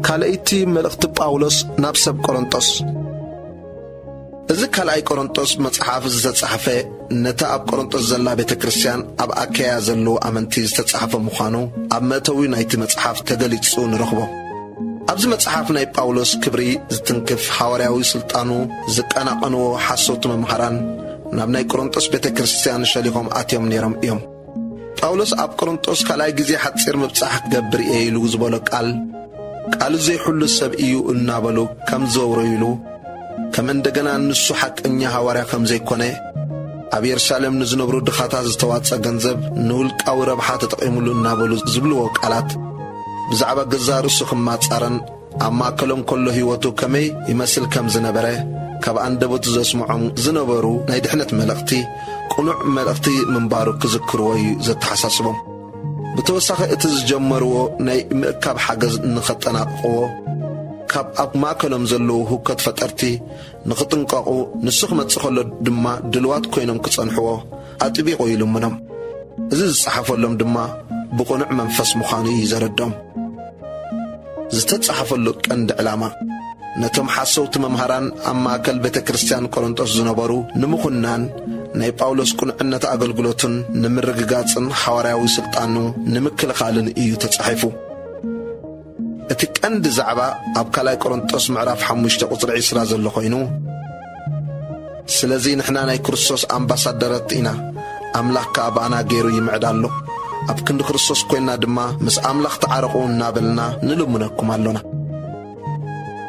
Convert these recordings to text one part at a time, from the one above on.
ካልኣይቲ መልእኽቲ ጳውሎስ ናብ ሰብ ቆሮንጦስ። እዚ ካልኣይ ቆሮንጦስ መጽሓፍ ዝተጻሕፈ ነታ ኣብ ቆሮንጦስ ዘላ ቤተ ክርስቲያን ኣብ ኣካያ ዘለዉ ኣመንቲ ዝተጻሕፈ ምዃኑ ኣብ መእተዊ ናይቲ መጽሓፍ ተገሊጹ ንረኽቦ። ኣብዚ መጽሓፍ ናይ ጳውሎስ ክብሪ ዝትንክፍ ሃዋርያዊ ስልጣኑ ዝቀናቐንዎ ሓሰውቲ መምሃራን ናብ ናይ ቆሮንጦስ ቤተ ክርስቲያን ሸሊኾም ኣትዮም ነይሮም እዮም። ጳውሎስ ኣብ ቆሮንጦስ ካልኣይ ግዜ ሓጺር ምብጻሕ ክገብር እየ ኢሉ ዝበሎ ቃል፣ ቃሉ ዘይሕሉ ሰብ እዩ እናበሉ ከም ዘውረዩሉ፣ ከም እንደገና ንሱ ሓቀኛ ሃዋርያ ከም ዘይኮነ፣ ኣብ የሩሳሌም ንዝነብሩ ድኻታት ዝተዋጸ ገንዘብ ንውልቃዊ ረብሓ ተጠቒሙሉ እናበሉ ዝብልዎ ቃላት፣ ብዛዕባ ገዛ ርእሱ ክማጻረን ኣብ ማእከሎም ከሎ ህይወቱ ከመይ ይመስል ከም ዝነበረ ካብ ኣንደበቱ ዘስምዖም ዝነበሩ ናይ ድሕነት መልእኽቲ ቅኑዕ መልእኽቲ ምንባሩ ክዝክርዎ እዩ ዘተሓሳስቦም። ብተወሳኺ እቲ ዝጀመርዎ ናይ ምእካብ ሓገዝ ንኸጠናቕቕዎ፣ ካብ ኣብ ማእከሎም ዘለዉ ህውከት ፈጠርቲ ንኽጥንቀቑ፣ ንሱ ክመጽእ ከሎ ድማ ድልዋት ኮይኖም ክጸንሕዎ ኣጥቢቑ ይልምኖም። እዚ ዝጸሓፈሎም ድማ ብቕኑዕ መንፈስ ምዃኑ እዩ ዘረድኦም። ዝተጻሕፈሉ ቀንዲ ዕላማ፣ ነቶም ሓሰውቲ መምሃራን ኣብ ማእከል ቤተ ክርስቲያን ቆሮንጦስ ዝነበሩ ንምኹናን፣ ናይ ጳውሎስ ቅኑዕነት ኣገልግሎቱን ንምርግጋጽን ሓዋርያዊ ስልጣኑ ንምክልኻልን እዩ ተጻሒፉ። እቲ ቀንዲ ዛዕባ ኣብ ካልኣይ ቆሮንጦስ ምዕራፍ ሓሙሽተ ቁጽሪ ዕስራ ዘሎ ኮይኑ፣ ስለዚ ንሕና ናይ ክርስቶስ ኣምባሳደራት ኢና፣ ኣምላኽ ከኣ ብኣና ገይሩ ይምዕድ ኣሎ። ኣብ ክንዲ ክርስቶስ ኮይንና ድማ ምስ ኣምላኽ ተዓረቑ እናበልና ንልምነኩም ኣሎና።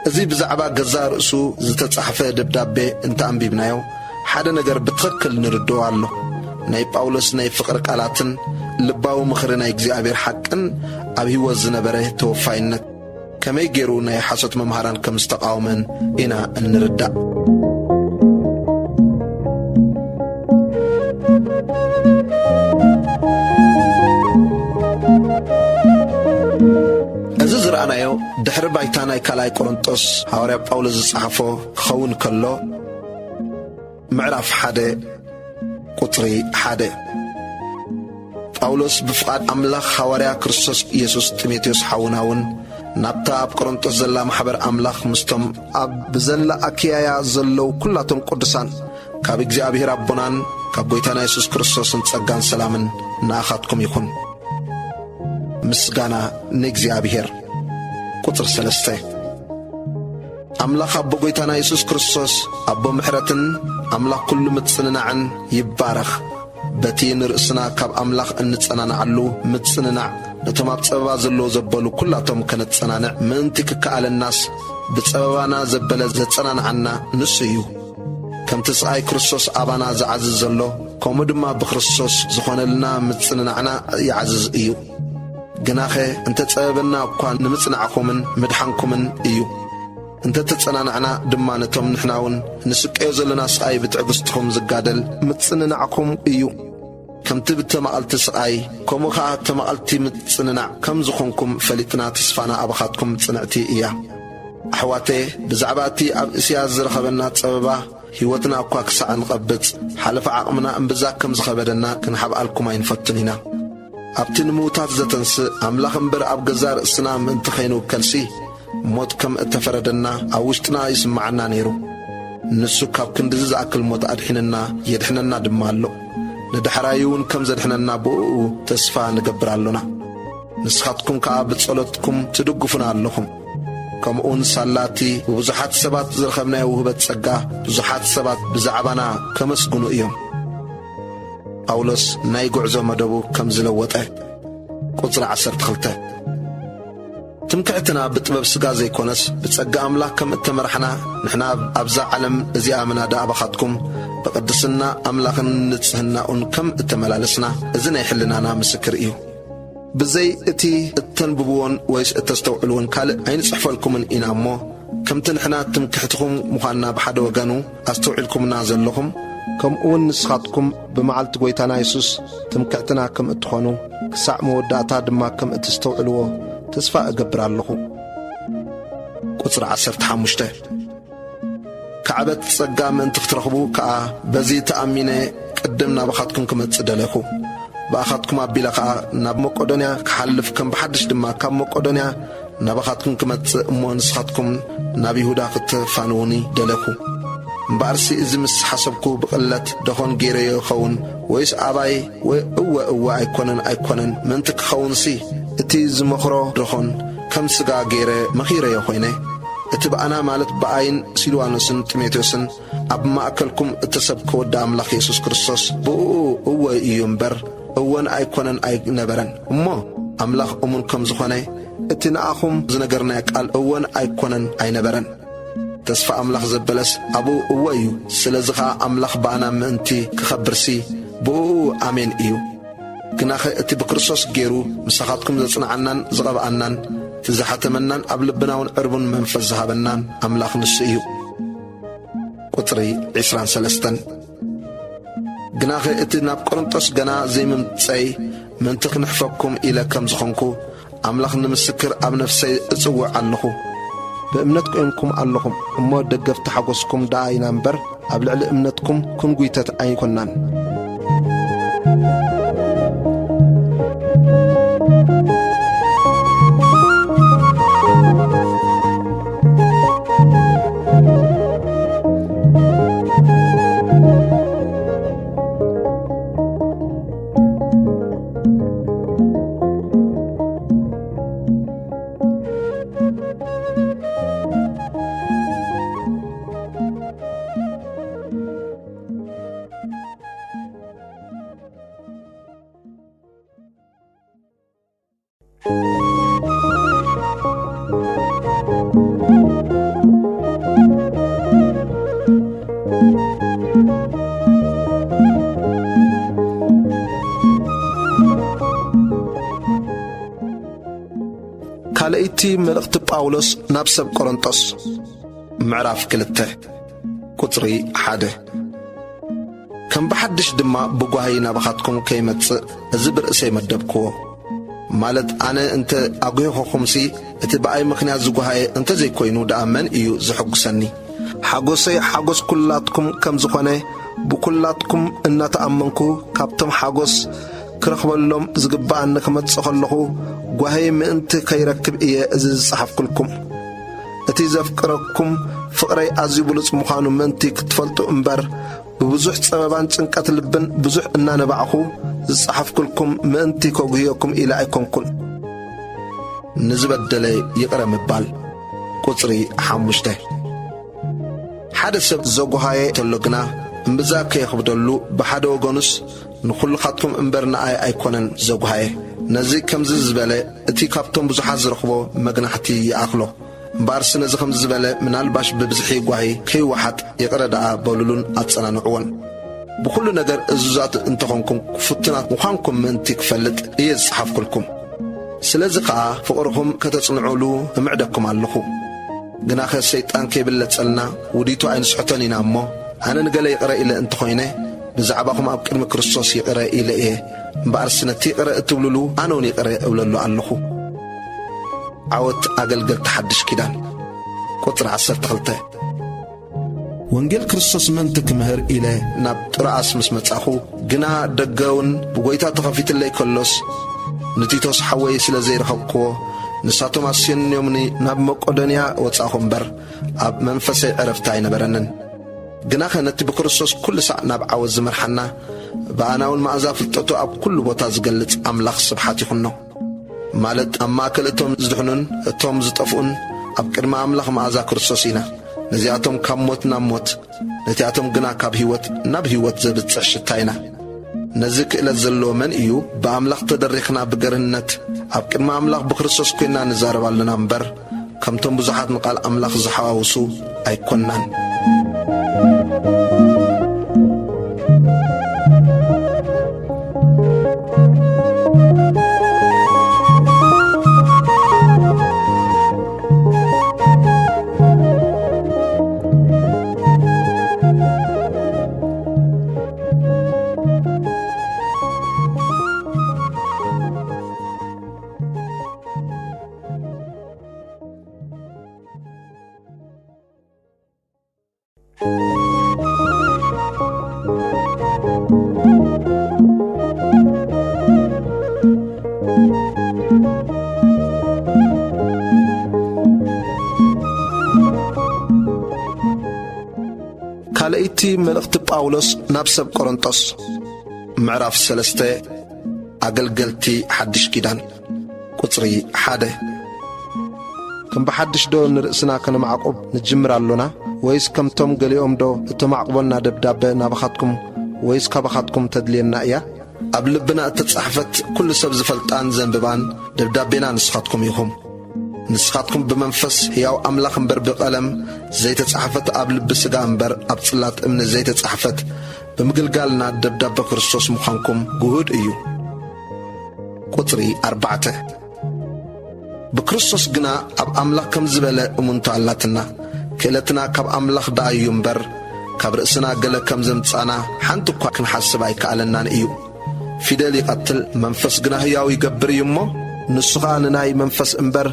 እዚ ብዛዕባ ገዛእ ርእሱ ዝተጻሕፈ ደብዳቤ እንተ ኣንቢብናዮ፣ ሓደ ነገር ብትኽክል ንርድኦ ኣሎ። ናይ ጳውሎስ ናይ ፍቕሪ ቃላትን ልባዊ ምኽሪ ናይ እግዚኣብሔር ሓቅን ኣብ ህይወት ዝነበረ ተወፋይነት፣ ከመይ ገይሩ ናይ ሓሶት መምሃራን ከም ዝተቓወመን ኢና እንርዳእ። እዚ ዝረኣናዮ ድሕሪ ባይታ ናይ ካልኣይ ቆሮንጦስ ሃዋርያ ጳውሎስ ዝጸሓፎ ክኸውን ከሎ፣ ምዕራፍ ሓደ ቁጽሪ ሓደ። ጳውሎስ ብፍቓድ ኣምላኽ ሃዋርያ ክርስቶስ ኢየሱስ፣ ጢሞቴዎስ ሓውና እውን ናብታ ኣብ ቆሮንጦስ ዘላ ማሕበር ኣምላኽ ምስቶም ኣብ ብዘላ ኣኪያያ ዘለዉ ኩላቶም ቅዱሳን፣ ካብ እግዚኣብሔር ኣቦናን ካብ ጐይታና የሱስ ክርስቶስን ጸጋን ሰላምን ንኣኻትኩም ይኹን። ምስጋና ንእግዚኣብሔር። ቁጽሪ ሰለስተ። ኣምላኽ ኣቦ ጐይታና የሱስ ክርስቶስ፣ ኣቦ ምሕረትን ኣምላኽ ኩሉ ምጽንናዕን ይባረኽ። በቲ ንርእስና ካብ ኣምላኽ እንጸናንዓሉ ምጽንናዕ፣ ነቶም ኣብ ጸበባ ዘለዉ ዘበሉ ኩላቶም ከነጸናንዕ ምእንቲ ክከኣለናስ፣ ብጸበባና ዘበለ ዘጸናንዓና ንሱ እዩ። ከምቲ ስቓይ ክርስቶስ ኣባና ዝዓዝዝ ዘሎ፣ ከምኡ ድማ ብክርስቶስ ዝኾነልና ምጽንናዕና ይዓዝዝ እዩ። ግናኸ እንተ ጸበበና እኳ ንምጽናዕኩምን ምድሓንኩምን እዩ። እንተ ተጸናናዕና ድማ ነቶም ንሕናውን ንስቀዮ ዘለና ስቓይ ብትዕግስትኹም ዝጋደል ምጽንናዕኩም እዩ። ከምቲ ብተማቐልቲ ስቓይ፣ ከምኡ ኸኣ ተማቐልቲ ምጽንናዕ ከም ዝኾንኩም ፈሊጥና ተስፋና ኣባኻትኩም ጽንዕቲ እያ። ኣሕዋተየ፣ ብዛዕባ እቲ ኣብ እስያ ዝረኸበና ጸበባ ህይወትና እኳ ክሳዕ እንቐብጽ፣ ሓለፋ ዓቕምና እምብዛ ከም ዝኸበደና ክንሓብኣልኩም ኣይንፈቱን ኢና። ኣብቲ ንምዉታት ዘተንስእ ኣምላኽ እምበር ኣብ ገዛእ ርእስና ምእንቲ ከይንውከልሲ፣ ሞት ከም እተፈረደና ኣብ ውሽጥና ይስምዓና ነይሩ። ንሱ ካብ ክንድዚ ዝኣክል ሞት ኣድሒንና የድሕነና ድማ ኣሎ። ንዳሕራዩ እውን ከም ዘድሕነና ብእኡ ተስፋ ንገብር ኣሎና። ንስኻትኩም ከኣ ብጸሎትኩም ትድግፉና ኣለኹም። ከምኡውን ሳላ እቲ ብብዙሓት ሰባት ዝረኸብናዮ ውህበት ጸጋ፣ ብዙሓት ሰባት ብዛዕባና ከመስግኑ እዮም። ጳውሎስ ናይ ጉዕዞ መደቡ ከም ዝለወጠ። ቁጽሪ ዓሰርተ ክልተ። ትምክሕትና ብጥበብ ስጋ ዘይኮነስ ብጸጋ ኣምላኽ ከም እተመርሓና፣ ንሕና ኣብዛ ዓለም እዚኣ ምናዳ ኣባኻትኩም ብቕድስና ኣምላኽን ንጽህናኡን ከም እተመላለስና፣ እዚ ናይ ሕልናና ምስክር እዩ። ብዘይ እቲ እተንብብዎን ወይስ እተስተውዕልዎን ካልእ ኣይንጽሕፈልኩምን ኢና እሞ፣ ከምቲ ንሕና ትምክሕትኹም ምዃንና ብሓደ ወገኑ ኣስተውዒልኩምና ዘለኹም፣ ከምኡውን ንስኻትኩም ብመዓልቲ ጐይታና የሱስ ትምክሕትና ከም እትኾኑ፣ ክሳዕ መወዳእታ ድማ ከም እትስተውዕልዎ ተስፋ እገብር ኣለኹ። ቁጽሪ ዓሰርተ ሓሙሽተ። ካዕበት ጸጋ ምእንቲ ክትረኽቡ ከኣ፣ በዚ ተኣሚነ ቅድም ናባኻትኩም ክመጽእ ደለኹ። ብኣኻትኩም ኣቢለ ኸኣ ናብ መቄዶንያ ክሓልፍ፣ ከም ብሓድሽ ድማ ካብ መቄዶንያ ናባኻትኩም ክመጽእ፣ እሞ ንስኻትኩም ናብ ይሁዳ ክትፋንዉኒ ደለኹ። እምበኣርሲ እዚ ምስ ሓሰብኩ፣ ብቕለት ደኾን ገይረዮ ይኸውን? ወይስ ኣባይ ወይ እወ፣ እወ፣ ኣይኮነን፣ ኣይኮነን ምእንቲ ክኸውንሲ፣ እቲ ዝመኽሮ ደኾን ከም ስጋ ገይረ መኺረዮ ኾይነ? እቲ ብኣና፣ ማለት ብኣይን ሲልዋኖስን ጢሞቴዎስን ኣብ ማእከልኩም እተሰብከ ወዲ ኣምላኽ የሱስ ክርስቶስ፣ ብእኡ እወ እዩ እምበር፣ እወን ኣይኮነን ኣይነበረን። እሞ ኣምላኽ እሙን ከም ዝኾነ፣ እቲ ንኣኹም ዝነገርናዮ ቃል እወን ኣይኮነን ኣይነበረን። ተስፋ ኣምላኽ ዘበለስ ኣብኡ እወ እዩ። ስለዚ ኸኣ ኣምላኽ ብኣና ምእንቲ ክኸብርሲ፣ ብእኡ ኣሜን እዩ። ግናኸ እቲ ብክርስቶስ ገይሩ ምሳኻትኩም ዘጽንዓናን ዝቐብኣናን፣ እቲ ዝሓተመናን ኣብ ልብና እውን ዕርቡን መንፈስ ዝሃበናን ኣምላኽ ንሱ እዩ። ቁጽሪ ዕስራን ሰለስተን። ግናኸ እቲ ናብ ቆሮንጦስ ገና ዘይምምጸይ ምእንቲ ክንሕፈኩም ኢለ ከም ዝኾንኩ፣ ኣምላኽ ንምስክር ኣብ ነፍሰይ እጽውዕ ኣለኹ። ብእምነት ቆይምኩም ኣለኹም እሞ፣ ደገፍቲ ሓጎስኩም ደኣ ኢና እምበር፣ ኣብ ልዕሊ እምነትኩም ክንጉይተት ኣይኮናን። ካልኣይቲ መልእኽቲ ጳውሎስ ናብ ሰብ ቆሮንጦስ፣ ምዕራፍ ክልተ፣ ቁጽሪ ሓደ። ከም ብሓድሽ ድማ ብጓሂ ናባኻትኩም ከይመጽእ፣ እዚ ብርእሰይ መደብክዎ። ማለት፣ ኣነ እንተ ኣጒሂኹኹምሲ፣ እቲ ብኣይ ምኽንያት ዝጓሃየ እንተ ዘይኮይኑ ደኣ መን እዩ ዘሐጉሰኒ? ሓጎሰይ ሓጎስ ኩላትኩም ከም ዝኾነ ብኩላትኩም እናተኣመንኩ፣ ካብቶም ሓጎስ ክረኽበሎም ዝግብኣኒ ክመጽእ ከለኹ፣ ጓሂ ምእንቲ ከይረክብ እየ እዚ ዝጸሓፍኩልኩም። እቲ ዘፍቅረኩም ፍቕረይ ኣዝዩ ብሉጽ ምዃኑ ምእንቲ ክትፈልጡ እምበር፣ ብብዙሕ ጸበባን ጭንቀት ልብን ብዙሕ እናነባዕኹ ዝጸሓፍኩልኩም ምእንቲ ከጉህየኩም ኢለ ኣይኮንኩን። ንዝበደለ ይቕረ ምባል። ቁጽሪ ሓሙሽተ። ሓደ ሰብ ዘጉሃየ እንተሎ ግና፣ እምብዛ ከየኽብደሉ፣ ብሓደ ወገኑስ ንኹልኻትኩም እምበር ንኣይ ኣይኮነን ዘጉሃየ። ነዚ ከምዚ ዝበለ፣ እቲ ካብቶም ብዙሓት ዝረኽቦ መግናሕቲ ይኣኽሎ። እምበኣርሲ ነዚ ከምዚ ዝበለ ምናልባሽ ብብዝሒ ጓሂ ከይወሓጥ ይቕረ ደኣ በሉሉን ኣጸናንዕዎን። ብኹሉ ነገር እዙዛት እንተኾንኩም፣ ፍቱናት ምዃንኩም ምእንቲ ክፈልጥ እየ ዝጸሓፍኩልኩም። ስለዚ ኸኣ ፍቕርኹም ከተጽንዑሉ እምዕደኩም ኣለኹ። ግናኸ ሰይጣን ከይብለጸልና ውዲቱ ኣይንስሕቶን ኢና እሞ፣ ኣነ ንገለ ይቕረ ኢለ እንተኾይነ፣ ብዛዕባኹም ኣብ ቅድሚ ክርስቶስ ይቕረ ኢለ እየ። እምበኣርሲ ነቲ ይቕረ እትብሉሉ ኣነ እውን ይቕረ እብለሉ ኣለኹ። ዓወት ኣገልገልቲ ሓድሽ ኪዳን። ቁጽሪ ዓሰርተ ክልተ። ወንጌል ክርስቶስ ምእንቲ ክምህር ኢለ ናብ ጥሮኣስ ምስ መጻኹ፣ ግና ደገ እውን ብጐይታ ተኸፊትለይ ከሎስ፣ ንቲቶስ ሓወይ ስለ ዘይረኸብክዎ፣ ንሳቶም ኣስዮንዮምኒ ናብ መቄዶንያ ወጻእኹ እምበር፣ ኣብ መንፈሰይ ዕረፍቲ ኣይነበረንን። ግናኸ ነቲ ብክርስቶስ ኩሉ ሳዕ ናብ ዓወት ዝመርሓና፣ ብኣና እውን መኣዛ ፍልጠቱ ኣብ ኩሉ ቦታ ዝገልጽ ኣምላኽ ስብሓት ይኹኖ። ማለት ኣብ ማእከል እቶም ዝድሕኑን እቶም ዝጠፍኡን ኣብ ቅድሚ ኣምላኽ መኣዛ ክርስቶስ ኢና። ነዚኣቶም ካብ ሞት ናብ ሞት፣ ነቲኣቶም ግና ካብ ህይወት ናብ ህይወት ዘብጽሕ ሽታ ኢና። ነዚ ክእለት ዘለዎ መን እዩ? ብኣምላኽ ተደሪኽና ብገርህነት ኣብ ቅድሚ ኣምላኽ ብክርስቶስ ኮይንና ንዛረብ ኣለና እምበር፣ ከምቶም ብዙሓት ንቓል ኣምላኽ ዝሓዋውሱ ኣይኮንናን። ካልኣይቲ መልእኽቲ ጳውሎስ ናብ ሰብ ቆሮንጦስ፣ ምዕራፍ ሰለስተ። ኣገልገልቲ ሓድሽ ኪዳን፣ ቁጽሪ ሓደ። ከም ብሓድሽ ዶ ንርእስና ከነማዕቁብ ንጅምር ኣሎና? ወይስ ከምቶም ገሊኦም ዶ እተማዕቁበና ደብዳበ ናባኻትኩም ወይስ ካባኻትኩም ተድልየና እያ? ኣብ ልብና እተጻሕፈት ኩሉ ሰብ ዝፈልጣን ዘንብባን ደብዳቤና ንስኻትኩም ኢኹም። ንስኻትኩም ብመንፈስ ሕያው ኣምላኽ እምበር ብቐለም ዘይተጻሕፈት፣ ኣብ ልቢ ስጋ እምበር ኣብ ጽላት እምኒ ዘይተጻሕፈት ብምግልጋልና ደብዳበ ክርስቶስ ምዃንኩም ግሁድ እዩ። ቁጽሪ ኣርባዕተ። ብክርስቶስ ግና ኣብ ኣምላኽ ከም ዝበለ እሙንቶ ኣላትና። ክእለትና ካብ ኣምላኽ ደኣ እዩ እምበር፣ ካብ ርእስና ገለ ከም ዘምጻና ሓንቲ እኳ ክንሓስብ ኣይከኣለናን እዩ። ፊደል ይቐትል፣ መንፈስ ግና ህያው ይገብር እዩ እሞ፣ ንሱ ኸኣ ንናይ መንፈስ እምበር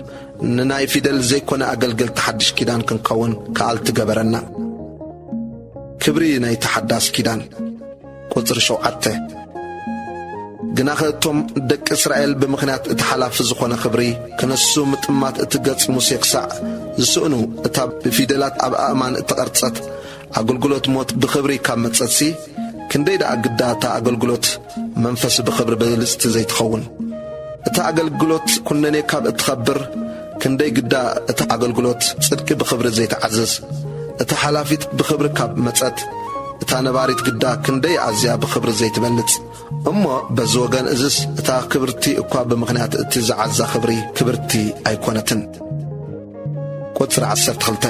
ንናይ ፊደል ዘይኮነ ኣገልገልቲ ሓድሽ ኪዳን ክንከውን ከኣልቲ ገበረና። ክብሪ ናይቲ ሓዳስ ኪዳን። ቁጽሪ ሸውዓተ። ግናኸ እቶም ደቂ እስራኤል ብምኽንያት እቲ ሓላፊ ዝኾነ ክብሪ ክነሱ ምጥማት እቲ ገጽ ሙሴ ክሳዕ ዝስእኑ፣ እታ ብፊደላት ኣብ ኣእማን እተቐርጸት ኣገልግሎት ሞት ብኽብሪ ካብ መጸትሲ፣ ክንደይ ደኣ ግዳ እታ ኣገልግሎት መንፈስ ብኽብሪ ብልጽቲ ዘይትኸውን? እታ ኣገልግሎት ኩነኔ ካብ እትኸብር፣ ክንደይ ግዳ እታ ኣገልግሎት ጽድቂ ብኽብሪ ዘይትዓዝዝ? እታ ሓላፊት ብኽብሪ ካብ መጸት፣ እታ ነባሪት ግዳ ክንደይ ኣዝያ ብኽብሪ ዘይትበልጽ! እሞ በዚ ወገን እዝስ እታ ክብርቲ እኳ ብምኽንያት እቲ ዝዓዛ ክብሪ ክብርቲ ኣይኮነትን። ቁጽሪ ዓሰርተ ክልተ።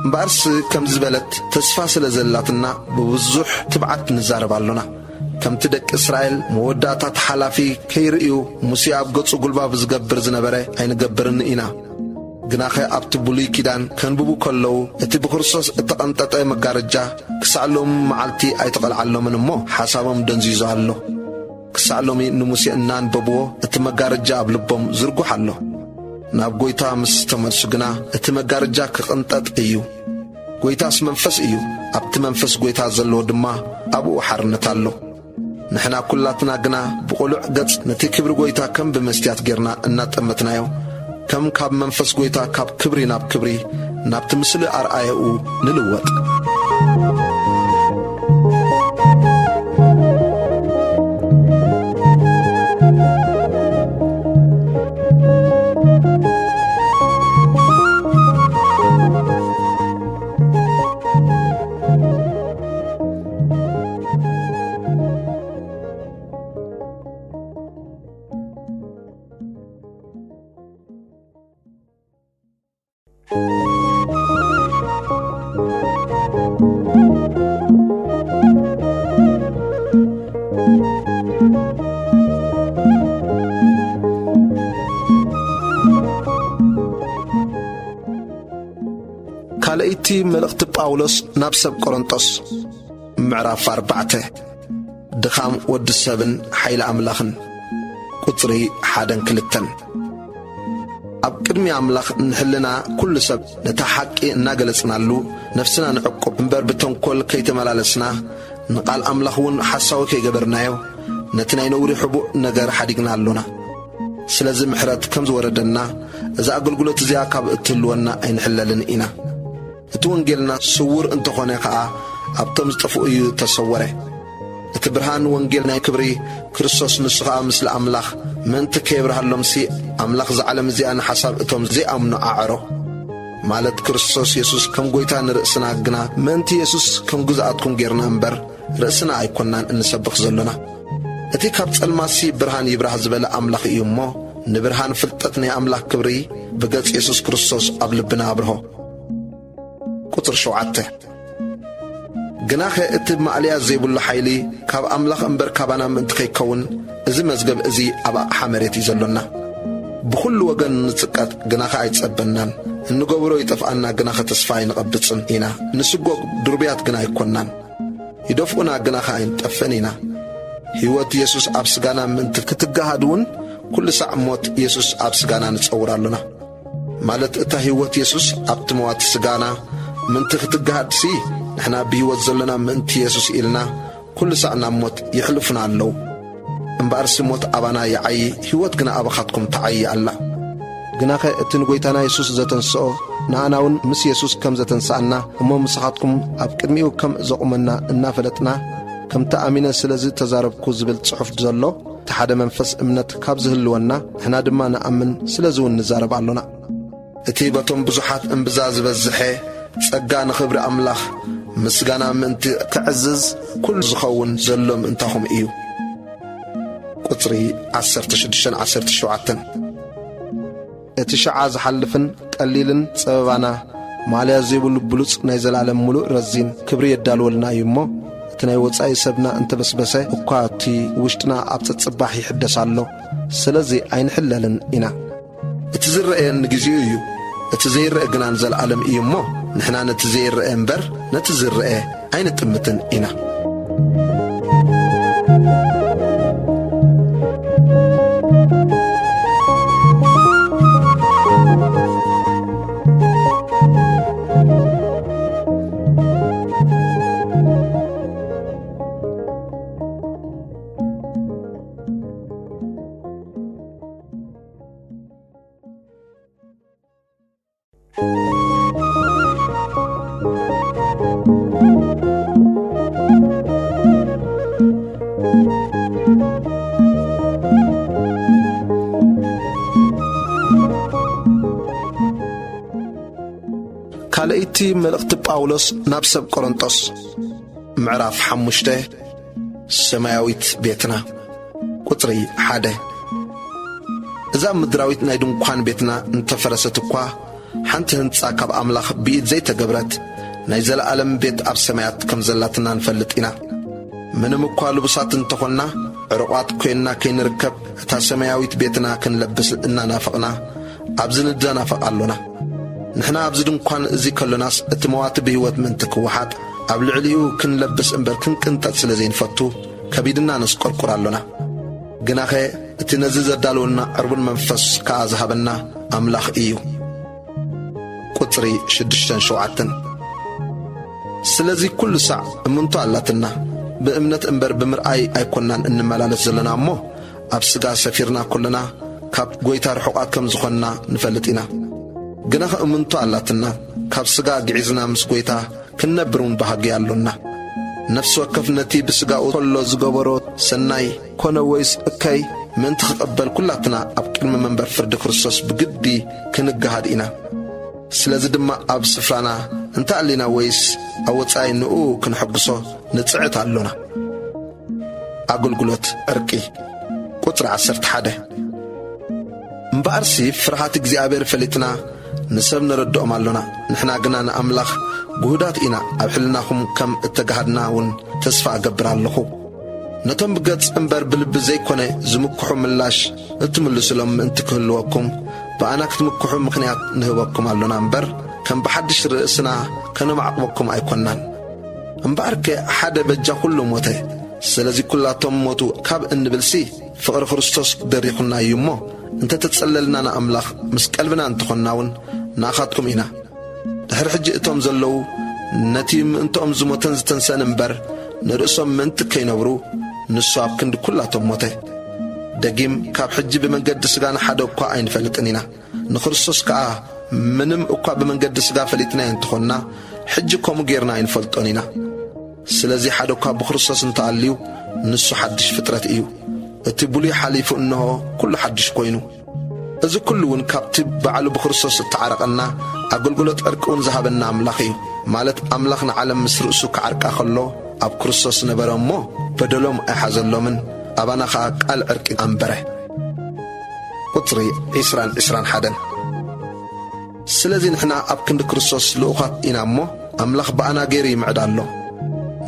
እምበኣርስ ከም ዝበለት ተስፋ ስለ ዘላትና ብብዙሕ ትብዓት ንዛረብ ኣሎና። ከምቲ ደቂ እስራኤል መወዳእታ እቲ ሓላፊ ከይርእዩ ሙሴ ኣብ ገጹ ጉልባብ ዝገብር ዝነበረ ኣይንገብርን ኢና። ግናኸ ኣብቲ ብሉይ ኪዳን ከንብቡ ከለዉ እቲ ብክርስቶስ እተቐንጠጠ መጋረጃ ክሳዕ ሎሚ መዓልቲ ኣይተቐልዓሎምን እሞ ሓሳቦም ደንዚዙ ኣሎ። ክሳዕ ሎሚ ንሙሴ እናንበብዎ እቲ መጋረጃ ኣብ ልቦም ዝርጉሕ ኣሎ። ናብ ጐይታ ምስ ተመልሱ ግና እቲ መጋረጃ ክቕንጠጥ እዩ። ጐይታስ መንፈስ እዩ፣ ኣብቲ መንፈስ ጐይታ ዘለዎ ድማ ኣብኡ ሓርነት ኣሎ። ንሕና ኵላትና ግና ብቕሉዕ ገጽ ነቲ ክብሪ ጐይታ ከም ብመስትያት ጌርና እናጠመትናዮ፣ ከም ካብ መንፈስ ጐይታ ካብ ክብሪ ናብ ክብሪ ናብቲ ምስሊ ኣርኣያኡ ንልወጥ። ካልኣይቲ መልእኽቲ ጳውሎስ ናብ ሰብ ቆሮንጦስ፣ ምዕራፍ ኣርባዕተ። ድኻም ወዲ ሰብን ሓይሊ ኣምላኽን። ቁጽሪ ሓደን ክልተን። ኣብ ቅድሚ ኣምላኽ ንሕልና ኩሉ ሰብ ነታ ሓቂ እናገለጽናሉ ነፍስና ንዕቁብ እምበር ብተንኮል ከይተመላለስና፣ ንቓል ኣምላኽ እውን ሓሳዊ ከይገበርናዮ፣ ነቲ ናይ ነውሪ ሕቡእ ነገር ሓዲግና ኣሎና። ስለዚ ምሕረት ከም ዝወረደና፣ እዛ ኣገልግሎት እዚኣ ካብ እትህልወና ኣይንሕለልን ኢና። እቲ ወንጌልና ስዉር እንተኾነ ኸኣ፣ ኣብቶም ዝጠፍኡ እዩ እተሰወረ። እቲ ብርሃን ወንጌል ናይ ክብሪ ክርስቶስ፣ ንሱ ኸኣ ምስሊ ኣምላኽ፣ ምእንቲ ከየብርሃሎምሲ፣ ኣምላኽ እዛ ዓለም እዚኣ ንሓሳብ እቶም ዘይኣምኑ ኣዐሮ። ማለት ክርስቶስ የሱስ ከም ጐይታ ንርእስና ግና፣ ምእንቲ የሱስ ከም ግዝኣትኩም ጌርና እምበር፣ ርእስና ኣይኮናን እንሰብኽ ዘሎና። እቲ ካብ ጸልማትሲ ብርሃን ይብራህ ዝበለ ኣምላኽ እዩ እሞ፣ ንብርሃን ፍልጠት ናይ ኣምላኽ ክብሪ ብገጽ የሱስ ክርስቶስ ኣብ ልብና ኣብርሆ። ቁጽሪ ሸውዓተ። ግናኸ እቲ ማእለያ ዘይብሉ ሓይሊ ካብ ኣምላኽ እምበር ካባና ምእንቲ ከይከውን፣ እዚ መዝገብ እዚ ኣብ ኣቕሓ መሬት እዩ ዘሎና። ብኹሉ ወገን ንጽቀጥ፣ ግናኸ ኣይጸበናን። እንገብሮ ይጠፍኣና፣ ግናኸ ተስፋ ኣይንቐብጽን ኢና። ንስጎግ ድሩብያት ግና ኣይኮናን። ይደፍኡና፣ ግናኸ ኣይንጠፍእን ኢና። ህይወት የሱስ ኣብ ስጋና ምእንቲ ክትገሃድ እውን፣ ኩሉ ሳዕ ሞት የሱስ ኣብ ስጋና ንጸውር ኣሎና። ማለት እታ ህይወት የሱስ ኣብቲ መዋቲ ስጋና ምእንቲ ክትገሃድሲ፣ ንሕና ብህይወት ዘሎና ምእንቲ የሱስ ኢልና ኩሉ ሳዕ ናብ ሞት ይሕልፉና ኣለዉ። እምበኣርሲ ሞት ኣባና ይዓዪ፣ ህይወት ግና ኣባኻትኩም ትዓዪ ኣላ። ግናኸ እቲ ንጐይታና የሱስ ዘተንስኦ፣ ንኣና እውን ምስ የሱስ ከም ዘተንስኣና፣ እሞ ምሳኻትኩም ኣብ ቅድሚኡ ከም ዘቑመና እናፈለጥና፣ ከምቲ ኣሚነ ስለዚ ተዛረብኩ ዝብል ጽሑፍ ዘሎ፣ እቲ ሓደ መንፈስ እምነት ካብ ዝህልወና፣ ንሕና ድማ ንኣምን፣ ስለዚ እውን ንዛረብ ኣሎና። እቲ በቶም ብዙሓት እምብዛ ዝበዝሐ ጸጋ ንኽብሪ ኣምላኽ ምስጋና ምእንቲ ከዕዝዝ ኩሉ ዝኸውን ዘሎ ምእንታኹም እዩ። ቁጽሪ ዓሰርተ ሽዱሽተን ዓሰርተ ሸውዓተን። እቲ ሽዓ ዝሓልፍን ቀሊልን ጸበባና ማልያ ዘይብሉ ብሉጽ ናይ ዘላለም ምሉእ ረዚን ክብሪ የዳልወልና እዩ እሞ፣ እቲ ናይ ወጻኢ ሰብና እንተበስበሰ እኳ፣ እቲ ውሽጥና ኣብ ጸጽባሕ ይሕደስ ኣሎ። ስለዚ ኣይንሕለልን ኢና። እቲ ዝረአ ንግዜኡ እዩ፣ እቲ ዘይረአ ግና ንዘለኣለም እዩ እሞ፣ ንሕና ነቲ ዘይረአ እምበር ነቲ ዝረአ ኣይንጥምትን ኢና። ካልኣይቲ መልእኽቲ ጳውሎስ ናብ ሰብ ቆሮንጦስ፣ ምዕራፍ ሓሙሽተ። ሰማያዊት ቤትና። ቁጽሪ ሓደ። እዛ ምድራዊት ናይ ድንኳን ቤትና እንተፈረሰት እኳ፣ ሓንቲ ህንጻ ካብ ኣምላኽ ብኢድ ዘይተገብረት ናይ ዘለኣለም ቤት ኣብ ሰማያት ከም ዘላትና ንፈልጥ ኢና። ምንም እኳ ልቡሳት እንተኾንና፣ ዕሩቓት ኮይንና ከይንርከብ፣ እታ ሰማያዊት ቤትና ክንለብስ እናናፈቕና፣ ኣብዚ ንደናፈቕ ኣሎና። ንሕና ኣብዚ ድንኳን እዚ ከሎናስ፣ እቲ መዋቲ ብህይወት ምእንቲ ክወሓጥ፣ ኣብ ልዕሊኡ ክንለብስ እምበር ክንቅንጠጥ ስለ ዘይንፈቱ፣ ከቢድና ነስቆርቁር ኣሎና። ግናኸ እቲ ነዚ ዘዳለወልና ዕርቡን መንፈስ ከኣ ዝሃበና ኣምላኽ እዩ። ቁጽሪ ሽዱሽተን ሸውዓተን። ስለዚ ኩሉ ሳዕ እምንቶ ኣላትና፣ ብእምነት እምበር ብምርኣይ ኣይኮናን እንመላለስ ዘለና እሞ፣ ኣብ ስጋ ሰፊርና ከሎና ካብ ጐይታ ርሑቓት ከም ዝኾንና ንፈልጥ ኢና። ግናኸ እምንቶ ኣላትና፣ ካብ ስጋ ግዒዝና ምስ ጐይታ ክንነብር እውን ባህጊ ኣሎና። ነፍሲ ወከፍ ነቲ ብስጋኡ ከሎ ዝገበሮ ሰናይ ኮነ ወይስ እከይ ምእንቲ ክቕበል፣ ኩላትና ኣብ ቅድሚ መንበር ፍርዲ ክርስቶስ ብግዲ ክንገሃድ ኢና። ስለዚ ድማ ኣብ ስፍራና እንተኣሊና ወይስ ኣብ ወጻኢ ንኡ ክንሕግሶ ንጽዕት ኣሎና። ኣገልግሎት ዕርቂ። ቁጽሪ ዓሰርተ ሓደ። እምበኣርሲ ፍርሃት እግዚኣብሔር ፈሊጥና ንሰብ ነረድኦም ኣሎና፣ ንሕና ግና ንኣምላኽ ግሁዳት ኢና፣ ኣብ ሕልናኹም ከም እተጋህድና እውን ተስፋ እገብር ኣለኹ። ነቶም ብገጽ እምበር ብልቢ ዘይኮነ ዝምክሑ ምላሽ እትምልሱሎም ምእንቲ ክህልወኩም፣ ብኣና ክትምክሑ ምኽንያት ንህበኩም ኣሎና እምበር፣ ከም ብሓድሽ ርእስና ከነማዕቕበኩም ኣይኮንናን። እምበኣርከ ሓደ በጃ ኩሉ ሞተ። ስለዚ ኩላቶም ሞቱ ካብ እንብልሲ፣ ፍቕሪ ክርስቶስ ደሪኹና እዩ እሞ፣ እንተ ተጸለልና ንኣምላኽ፣ ምስ ቀልብና እንተኾንና እውን ንኣኻትኩም ኢና። ድሕሪ ሕጂ እቶም ዘለዉ ነቲ ምእንትኦም ዝሞተን ዝተንሰአን እምበር፣ ንርእሶም ምእንቲ ከይነብሩ፣ ንሱ ኣብ ክንዲ ኩላቶም ሞተ። ደጊም ካብ ሕጂ ብመንገዲ ስጋ ንሓደ እኳ ኣይንፈልጥን ኢና። ንክርስቶስ ከኣ ምንም እኳ ብመንገዲ ስጋ ፈሊጥናዮ እንተኾንና፣ ሕጂ ከምኡ ጌርና ኣይንፈልጦን ኢና። ስለዚ ሓደ እኳ ብክርስቶስ እንተኣልዩ፣ ንሱ ሓድሽ ፍጥረት እዩ። እቲ ብሉይ ሓሊፉ፣ እንሆ፣ ኩሉ ሓድሽ ኮይኑ። እዚ ኩሉ እውን ካብቲ ባዕሉ ብክርስቶስ እተዓረቐና፣ ኣገልግሎት ዕርቂ እውን ዝሃበና ኣምላኽ እዩ። ማለት ኣምላኽ ንዓለም ምስ ርእሱ ክዓርቃ ከሎ ኣብ ክርስቶስ ነበረ እሞ፣ በደሎም ኣይሓዘሎምን፣ ኣባና ኸኣ ቃል ዕርቂ ኣንበረ። ቁጽሪ ዕስራን ዕስራን ሓደን። ስለዚ ንሕና ኣብ ክንዲ ክርስቶስ ልኡኻት ኢና እሞ፣ ኣምላኽ ብኣና ገይሩ ይምዕድ ኣሎ።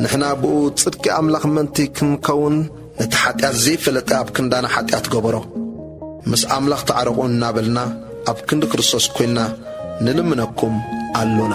ንሕና ብኡ ጽድቂ ኣምላኽ ምእንቲ ክንከውን፣ ነቲ ሓጢኣት ዘይፈለጠ ኣብ ክንዳና ሓጢኣት ገበሮ። ምስ ኣምላኽ ተዓረቑ እናበልና ኣብ ክንዲ ክርስቶስ ኮይንና ንልምነኩም ኣሎና።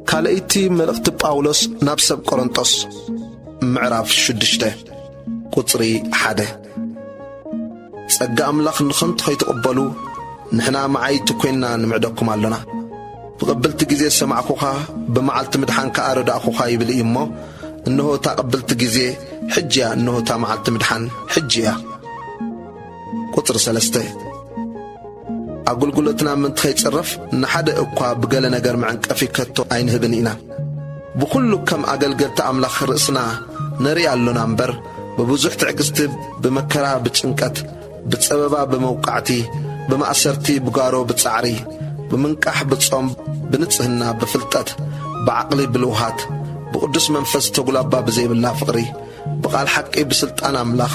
ካልኣይቲ መልእኽቲ ጳውሎስ ናብ ሰብ ቆሮንጦስ፣ ምዕራፍ ሽዱሽተ፣ ቁጽሪ ሓደ። ጸጋ ኣምላኽ ንኸንቱ ኸይትቕበሉ፣ ንሕና መዓይቲ ኰይንና ንምዕደኩም ኣሎና። ብቕብልቲ ግዜ ዝሰማዕኩኻ፣ ብመዓልቲ ምድሓን ከኣ ረዳእኩኻ ይብል እዩ እሞ፣ እንሆ እታ ቅብልቲ ግዜ ሕጂ እያ፣ እንሆ እታ መዓልቲ ምድሓን ሕጂ እያ። ቁጽሪ ሰለስተ። ኣገልግሎትና ምእንቲ ኸይጽረፍ፣ ንሓደ እኳ ብገለ ነገር መዐንቀፊ ከቶ ኣይንህብን ኢና። ብኹሉ ከም ኣገልገልቲ ኣምላኽ ርእስና ነርኢ ኣሎና እምበር፣ ብብዙሕ ትዕግስቲ፣ ብመከራ፣ ብጭንቀት፣ ብጸበባ፣ ብመውቃዕቲ፣ ብማእሰርቲ፣ ብጓሮ፣ ብጻዕሪ፣ ብምንቃሕ፣ ብጾም፣ ብንጽህና፣ ብፍልጠት፣ ብዓቕሊ፣ ብልውሃት፣ ብቕዱስ መንፈስ ተጉላባ ብዘይብላ ፍቕሪ፣ ብቓል ሓቂ፣ ብስልጣን ኣምላኽ፣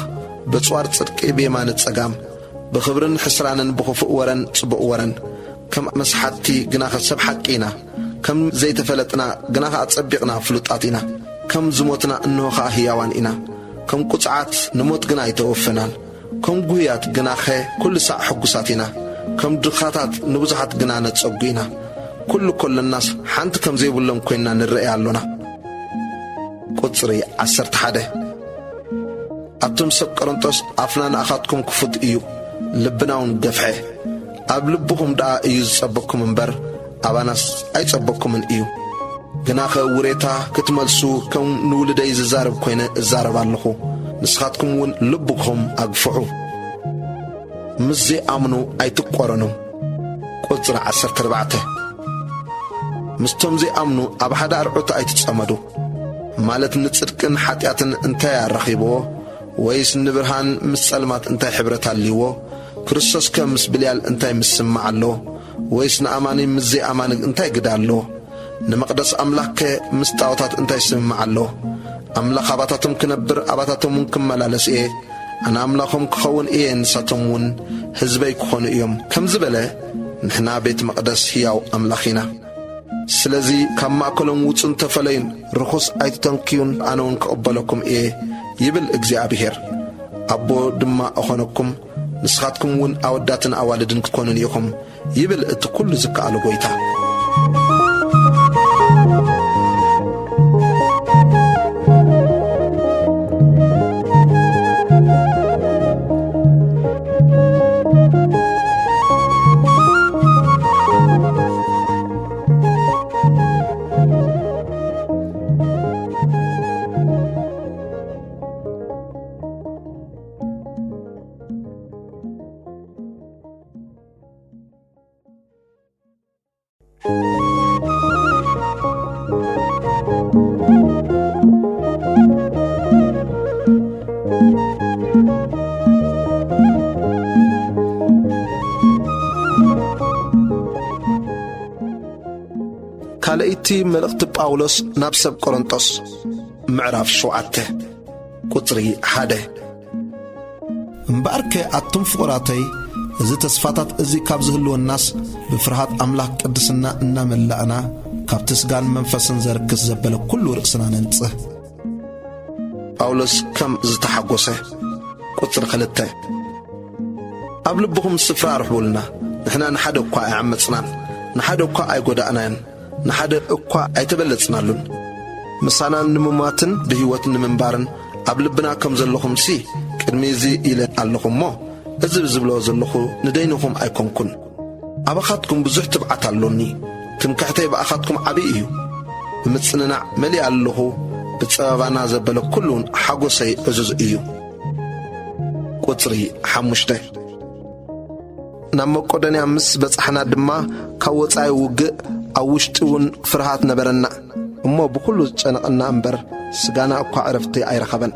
በጽዋር ጽድቂ፣ ብየማነ ጸጋም፣ ብኽብርን ሕስራንን፣ ብኽፉእ ወረን ጽቡቕ ወረን፣ ከም መስሓትቲ ግናኸ ሰብ ሓቂ ኢና፣ ከም ዘይተፈለጥና ግናኸ ኣጸቢቕና ፍሉጣት ኢና፣ ከም ዝሞትና እንሆ ኸኣ ህያዋን ኢና፣ ከም ቁጽዓት ንሞት ግና ኣይተወፈናን፣ ከም ጉህያት ግናኸ ኩሉ ሳዕ ሕጉሳት ኢና፣ ከም ድኻታት ንብዙሓት ግና ነጸጉ ኢና፣ ኩሉ ከሎናስ ሓንቲ ከም ዘይብሎም ኮይንና ንረኤ ኣሎና። ቁጽሪ ዓሰርተ ሓደ። ኣቱም ሰብ ቆሮንጦስ፣ ኣፍና ንኣኻትኩም ክፉት እዩ፣ ልብና እውን ገፍሐ። ኣብ ልብኹም ደኣ እዩ ዝጸበኩም እምበር፣ ኣባናስ ኣይጸበኩምን እዩ። ግናኸ ውሬታ ክትመልሱ ከም ንውሉደይ ዝዛረብ ኮይነ እዛረብ ኣለኹ፣ ንስኻትኩም እውን ልብኹም ኣግፍሑ። ምስ ዘይኣምኑ ኣይትቆረኑ። ቁጽሪ ዓሰርተ ኣርባዕተ። ምስቶም ዘይኣምኑ ኣብ ሓደ ኣርዑት ኣይትጸመዱ። ማለት ንጽድቅን ሓጢኣትን እንታይ ኣራኺብዎ? ወይስ ንብርሃን ምስ ጸልማት እንታይ ሕብረት ኣልይዎ? ክርስቶስከ ምስ ብልያል እንታይ ምስማዕ ኣለዎ? ወይስ ንኣማኒ ምስ ዘይኣማኒ እንታይ ግዳ ኣለዎ? ንመቕደስ ኣምላኽከ ምስ ጣዖታት እንታይ ስምማዕ ኣለዎ? ኣምላኽ ኣባታቶም ክነብር፣ ኣባታቶም እውን ክመላለስ እየ፣ ኣነ ኣምላኾም ክኸውን እየ፣ ንሳቶም እውን ህዝበይ ክኾኑ እዮም፣ ከም ዝበለ፣ ንሕና ቤት መቕደስ ህያው ኣምላኽ ኢና። ስለዚ ካብ ማእከሎም ውጹን ተፈለዩን፣ ርኹስ ኣይትተንክዩን፣ ኣነ እውን ክቕበለኩም እየ፣ ይብል እግዚኣብሄር። ኣቦ ድማ እኾነኩም፣ ንስኻትኩም እውን ኣወዳትን ኣዋልድን ክትኮኑኒ ኢኹም፣ ይብል እቲ ኩሉ ዝከኣሎ ጐይታ። ካልኣይቲ መልእኽቲ ጳውሎስ ናብ ሰብ ቆሮንጦስ፣ ምዕራፍ ሸውዓተ፣ ቁጽሪ ሓደ። እምበኣርከ ኣቱም ፍቑራተይ፣ እዚ ተስፋታት እዚ ካብ ዝህልወናስ፣ ብፍርሃት ኣምላኽ ቅድስና እናመላእና፣ ካብቲ ስጋን መንፈስን ዘርክስ ዘበለ ኩሉ ርእስና ነንጽህ። ጳውሎስ ከም ዝተሓጎሰ። ቁጽሪ ክልተ። ኣብ ልብኹም ስፍራ ኣርሕቡልና። ንሕና ንሓደ እኳ ኣይዓመጽናን፣ ንሓደ እኳ ኣይጎዳእናዮን፣ ንሓደ እኳ ኣይተበለጽናሉን። ምሳና ንምማትን ብህይወት ንምንባርን ኣብ ልብና ከም ዘለኹምሲ ቅድሚ እዚ ኢለ ኣለኹ እሞ፣ እዚ ዝብሎ ዘለኹ ንደይንኹም ኣይኮንኩን። ኣባኻትኩም ብዙሕ ትብዓት ኣሎኒ። ትምክሕተይ ብኣኻትኩም ዓቢ እዩ። ብምጽንናዕ መሊኣ ኣለኹ። ብጸበባና ዘበለ ኩሉን ሓጎሰይ ዕዙዝ እዩ። ቁጽሪ ሓሙሽተ። ናብ መቄዶንያ ምስ በጻሕና ድማ፣ ካብ ወጻኢ ውግእ፣ ኣብ ውሽጢ እውን ፍርሃት ነበረና። እሞ ብኹሉ ዝጨነቐና እምበር፣ ስጋና እኳ ዕረፍቲ ኣይረኸበን።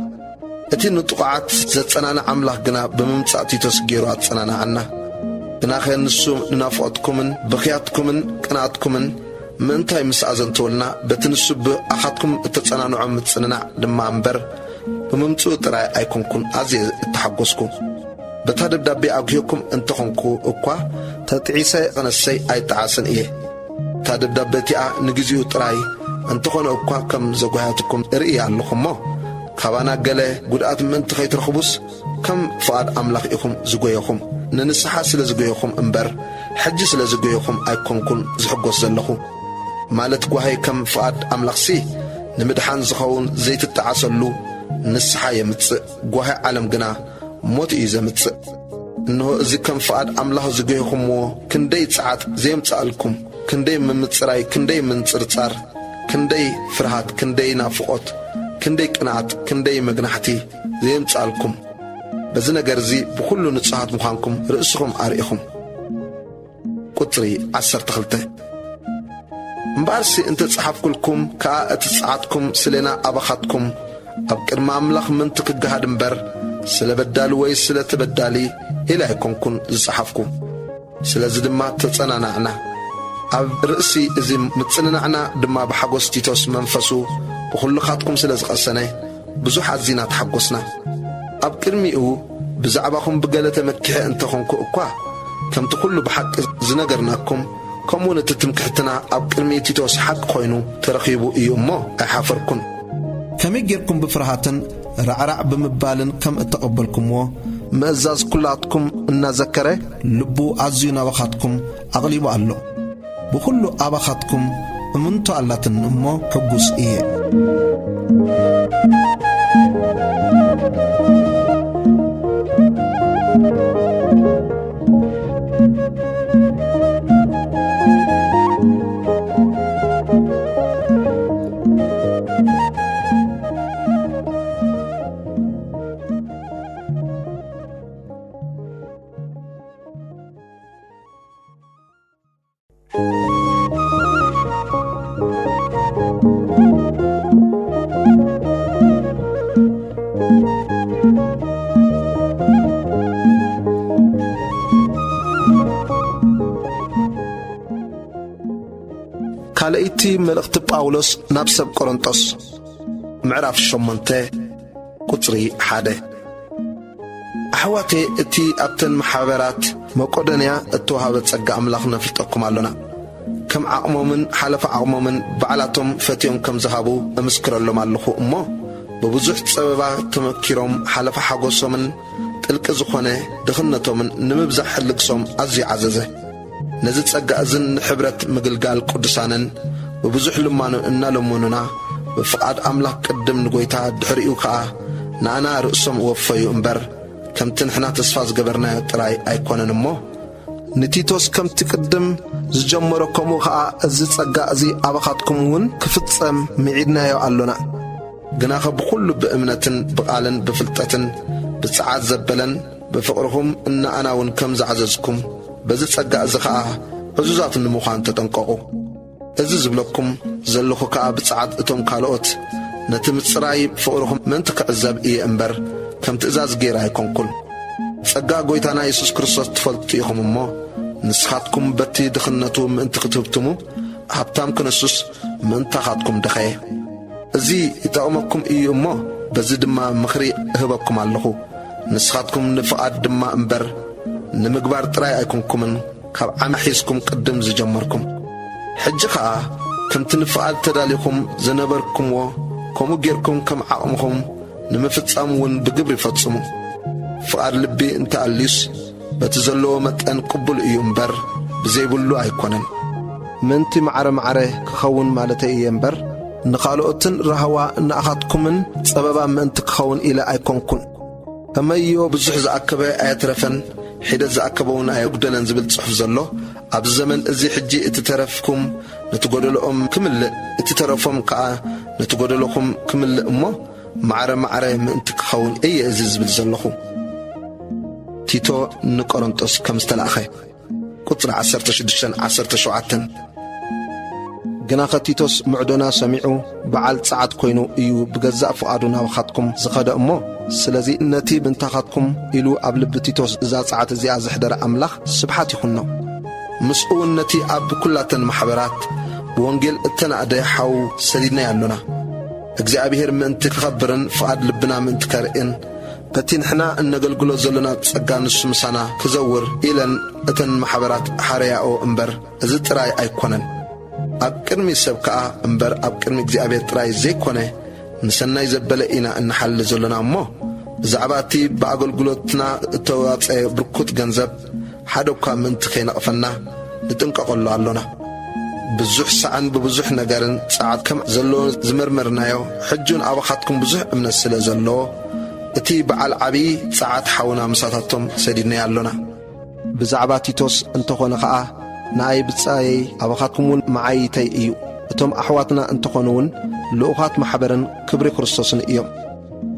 እቲ ንጥቑዓት ዘጸናንዕ ኣምላኽ ግና ብምምጻእ ቲቶስ ገይሩ ኣጸናንዓና። ግናኸ ንሱ ንናፍቖትኩምን ብኽያትኩምን ቅንኣትኩምን ምእንታይ ምስ ኣዘንተወልና፣ በቲ ንሱ ብኣኻትኩም እተጸናንዖ ምጽንናዕ ድማ እምበር፣ ብምምጽኡ ጥራይ ኣይኮንኩን ኣዝየ እተሓጐስኩ። በታ ደብዳቤ ኣጉህየኩም እንተኾንኩ እኳ፣ ተጥዒሰ ቕነሰይ ኣይጠዓስን እየ። እታ ደብዳቤ እቲኣ ንግዜኡ ጥራይ እንተኾነ እኳ ከም ዘጓህያትኩም እርኢ ኣለኹ እሞ፣ ካባና ገለ ጒድኣት ምእንቲ ኸይትረኽቡስ፣ ከም ፍቓድ ኣምላኽ ኢኹም ዝጎየኹም። ንንስሓ ስለ ዝጎየኹም እምበር፣ ሕጂ ስለ ዝጎየኹም ኣይኮንኩን ዝሕጎስ ዘለኹ። ማለት ጓሂ ከም ፍቓድ ኣምላኽሲ ንምድሓን ዝኸውን ዘይትጠዓሰሉ ንስሓ የምጽእ፣ ጓሂ ዓለም ግና ሞት እዩ ዘምጽእ። እንሆ እዚ ከም ፍቓድ ኣምላኽ ዝጎየኹምዎ ክንደይ ጸዓት ዘየምጽኣልኩም፣ ክንደይ ምምጽራይ፣ ክንደይ ምንጽርጻር፣ ክንደይ ፍርሃት፣ ክንደይ ናፍቖት፣ ክንደይ ቅንኣት፣ ክንደይ መግናሕቲ ዘየምጽኣልኩም። በዚ ነገር እዚ ብኹሉ ንጹሃት ምዃንኩም ርእስኹም ኣርኢኹም። ቁጽሪ ዓሰርተ ክልተ። እምበኣርሲ እንተ ጸሓፍኩልኩም ከኣ እቲ ጸዓትኩም ስሌና ኣባኻትኩም ኣብ ቅድሚ ኣምላኽ ምእንቲ ክገሃድ እምበር፣ ስለ በዳሊ ወይ ስለ ተበዳሊ ኢለ ኣይኮንኩን ዝጸሓፍኩ። ስለዚ ድማ ተጸናናዕና። ኣብ ርእሲ እዚ ምጽንናዕና ድማ ብሓጎስ ቲቶስ መንፈሱ ብኹልኻትኩም ስለ ዝቐሰነ፣ ብዙሕ ኣዚና ተሓጎስና። ኣብ ቅድሚኡ ብዛዕባኹም ብገለ ተመኪሐ እንተ ኾንኩ እኳ፣ ከምቲ ኹሉ ብሓቂ ዝነገርናኩም፣ ከምኡውን እቲ ትምክሕትና ኣብ ቅድሚ ቲቶስ ሓቂ ኾይኑ ተረኺቡ እዩ እሞ ኣይሓፈርኩን። ከመይ ጌርኩም ብፍርሃትን ራዕራዕ ብምባልን ከም እተቐበልኩምዎ፣ ምእዛዝ ኩላትኩም እናዘከረ፣ ልቡ ኣዝዩ ናባኻትኩም ኣቕሊቡ ኣሎ። ብኹሉ ኣባኻትኩም እምንቶ ኣላትኒ እሞ ሕጉስ እየ። ካልኣይቲ መልእኽቲ ጳውሎስ ናብ ሰብ ቆሮንጦስ፣ ምዕራፍ ሸሞንተ፣ ቁጽሪ ሓደ። ኣሕዋተይ፣ እቲ ኣብተን ማሕበራት መቄዶንያ እተዋህበ ጸጋ ኣምላኽ ነፍልጠኩም ኣሎና። ከም ዓቕሞምን ሓለፋ ዓቕሞምን ባዕላቶም ፈትዮም ከም ዝሃቡ እምስክረሎም ኣለኹ እሞ፣ ብብዙሕ ጸበባ ተመኪሮም ሓለፋ ሓጎሶምን ጥልቂ ዝኾነ ድኽነቶምን ንምብዛሕ ልግሶም ኣዝዩ ዓዘዘ። ነዚ ጸጋ እዝን ንሕብረት ምግልጋል ቅዱሳንን ብብዙሕ ልማኖ እናለመኑና፣ ብፍቓድ ኣምላኽ ቅድም ንጐይታ፣ ድሕሪኡ ኸኣ ንኣና ርእሶም ወፈዩ እምበር፣ ከምቲ ንሕና ተስፋ ዝገበርናዮ ጥራይ ኣይኮነን እሞ፣ ንቲቶስ ከምቲ ቅድም ዝጀመሮ፣ ከምኡ ኸኣ እዚ ጸጋ እዚ ኣባኻትኩም እውን ክፍጸም ምዒድናዮ ኣሎና። ግናኸ ብኹሉ ብእምነትን ብቓልን ብፍልጠትን ብጸዓት ዘበለን ብፍቕርኹም ንኣና እውን ከም ዝዓዘዝኩም፣ በዚ ጸጋ እዚ ኸኣ ዕዙዛት ንምዃን ተጠንቀቑ። እዚ ዝብለኩም ዘለኹ ከኣ ብጸዓት እቶም ካልኦት ነቲ ምጽራይ ፍቕርኹም ምእንቲ ክዕዘብ እየ እምበር፣ ከም ትእዛዝ ገይረ ኣይኮንኩን። ጸጋ ጐይታና የሱስ ክርስቶስ ትፈልጡ ኢኹም እሞ፣ ንስኻትኩም በቲ ድኽነቱ ምእንቲ ክትህብትሙ፣ ሃብታም ክነሱስ ምእንታኻትኩም ደኸየ። እዚ ይጠቕመኩም እዩ እሞ፣ በዚ ድማ ምኽሪ እህበኩም ኣለኹ። ንስኻትኩም ንፍቓድ ድማ እምበር፣ ንምግባር ጥራይ ኣይኮንኩምን፣ ካብ ዓሚ ሒዝኩም ቅድም ዝጀመርኩም። ሕጂ ኸኣ ከምቲ ንፍቓድ ተዳሊኹም ዝነበርኩምዎ፣ ከምኡ ጌርኩም ከም ዓቕምኹም ንምፍጻም እውን ብግብሪ ፈጽሙ። ፍቓድ ልቢ እንተ ኣልዩስ፣ በቲ ዘለዎ መጠን ቅቡል እዩ እምበር፣ ብዘይብሉ ኣይኮነን። ምእንቲ ማዕረ ማዕረ ክኸውን ማለተይ እየ እምበር፣ ንኻልኦትን ራህዋ ንኣኻትኩምን ጸበባ ምእንቲ ክኸውን ኢለ ኣይኮንኩን። ከመይዮ ብዙሕ ዝኣከበ ኣየትረፈን፣ ሒደት ዝኣከበውን ኣየጉደለን ዝብል ጽሑፍ ዘሎ፣ ኣብዚ ዘመን እዚ ሕጂ እቲ ተረፍኩም ነቲ ጎደሎኦም ክምልእ፣ እቲ ተረፎም ከኣ ነቲ ጎደሎኹም ክምልእ እሞ፣ ማዕረ ማዕረ ምእንቲ ክኸውን እየ እዚ ዝብል ዘለኹ። ቲቶ ንቆሮንጦስ ከም ዝተላእኸ። ቁጽሪ ዓሰርተ ሽዱሽተን ዓሰርተ ሸውዓተን። ግናኸ ቲቶስ ምዕዶና ሰሚዑ በዓል ጸዓት ኮይኑ እዩ ብገዛእ ፍቓዱ ናባኻትኩም ዝኸደ እሞ፣ ስለዚ ነቲ ምእንታኻትኩም ኢሉ ኣብ ልቢ ቲቶስ እዛ ጸዓት እዚኣ ዘሕደረ ኣምላኽ ስብሓት ይኹኖ። ምስኡ እውን ነቲ ኣብ ኩላተን ማሕበራት ብወንጌል እተናእደ ሓው ሰዲድናዮ ኣሎና። እግዚኣብሔር ምእንቲ ክኸብርን ፍቓድ ልብና ምእንቲ ከርእን፣ በቲ ንሕና እነገልግሎ ዘሎና ጸጋ ንሱ ምሳና ክዘውር ኢለን እተን ማሕበራት ሓረያኦ እምበር፣ እዚ ጥራይ ኣይኮነን። ኣብ ቅድሚ ሰብ ከኣ እምበር፣ ኣብ ቅድሚ እግዚኣብሔር ጥራይ ዘይኮነ፣ ንሰናይ ዘበለ ኢና እንሓሊ ዘሎና እሞ፣ ብዛዕባ እቲ ብኣገልግሎትና እተዋጸ ብርኩት ገንዘብ ሓደ እኳ ምእንቲ ከይነቕፈና ንጥንቀቐሉ ኣሎና። ብዙሕ ሳዕን ብብዙሕ ነገርን ጸዓት ከም ዘለዎ ዝመርመርናዮ፣ ሕጂ እውን ኣባኻትኩም ብዙሕ እምነት ስለ ዘለዎ፣ እቲ በዓል ዓብዪ ጸዓት ሓውና ምሳታቶም ሰዲድናዮ ኣሎና። ብዛዕባ ቲቶስ እንተኾነ ኸኣ፣ ንኣይ ብጻየይ፣ ኣባኻትኩም እውን መዓይይተይ እዩ። እቶም ኣሕዋትና እንተኾኑ እውን ልኡኻት ማሕበርን ክብሪ ክርስቶስን እዮም።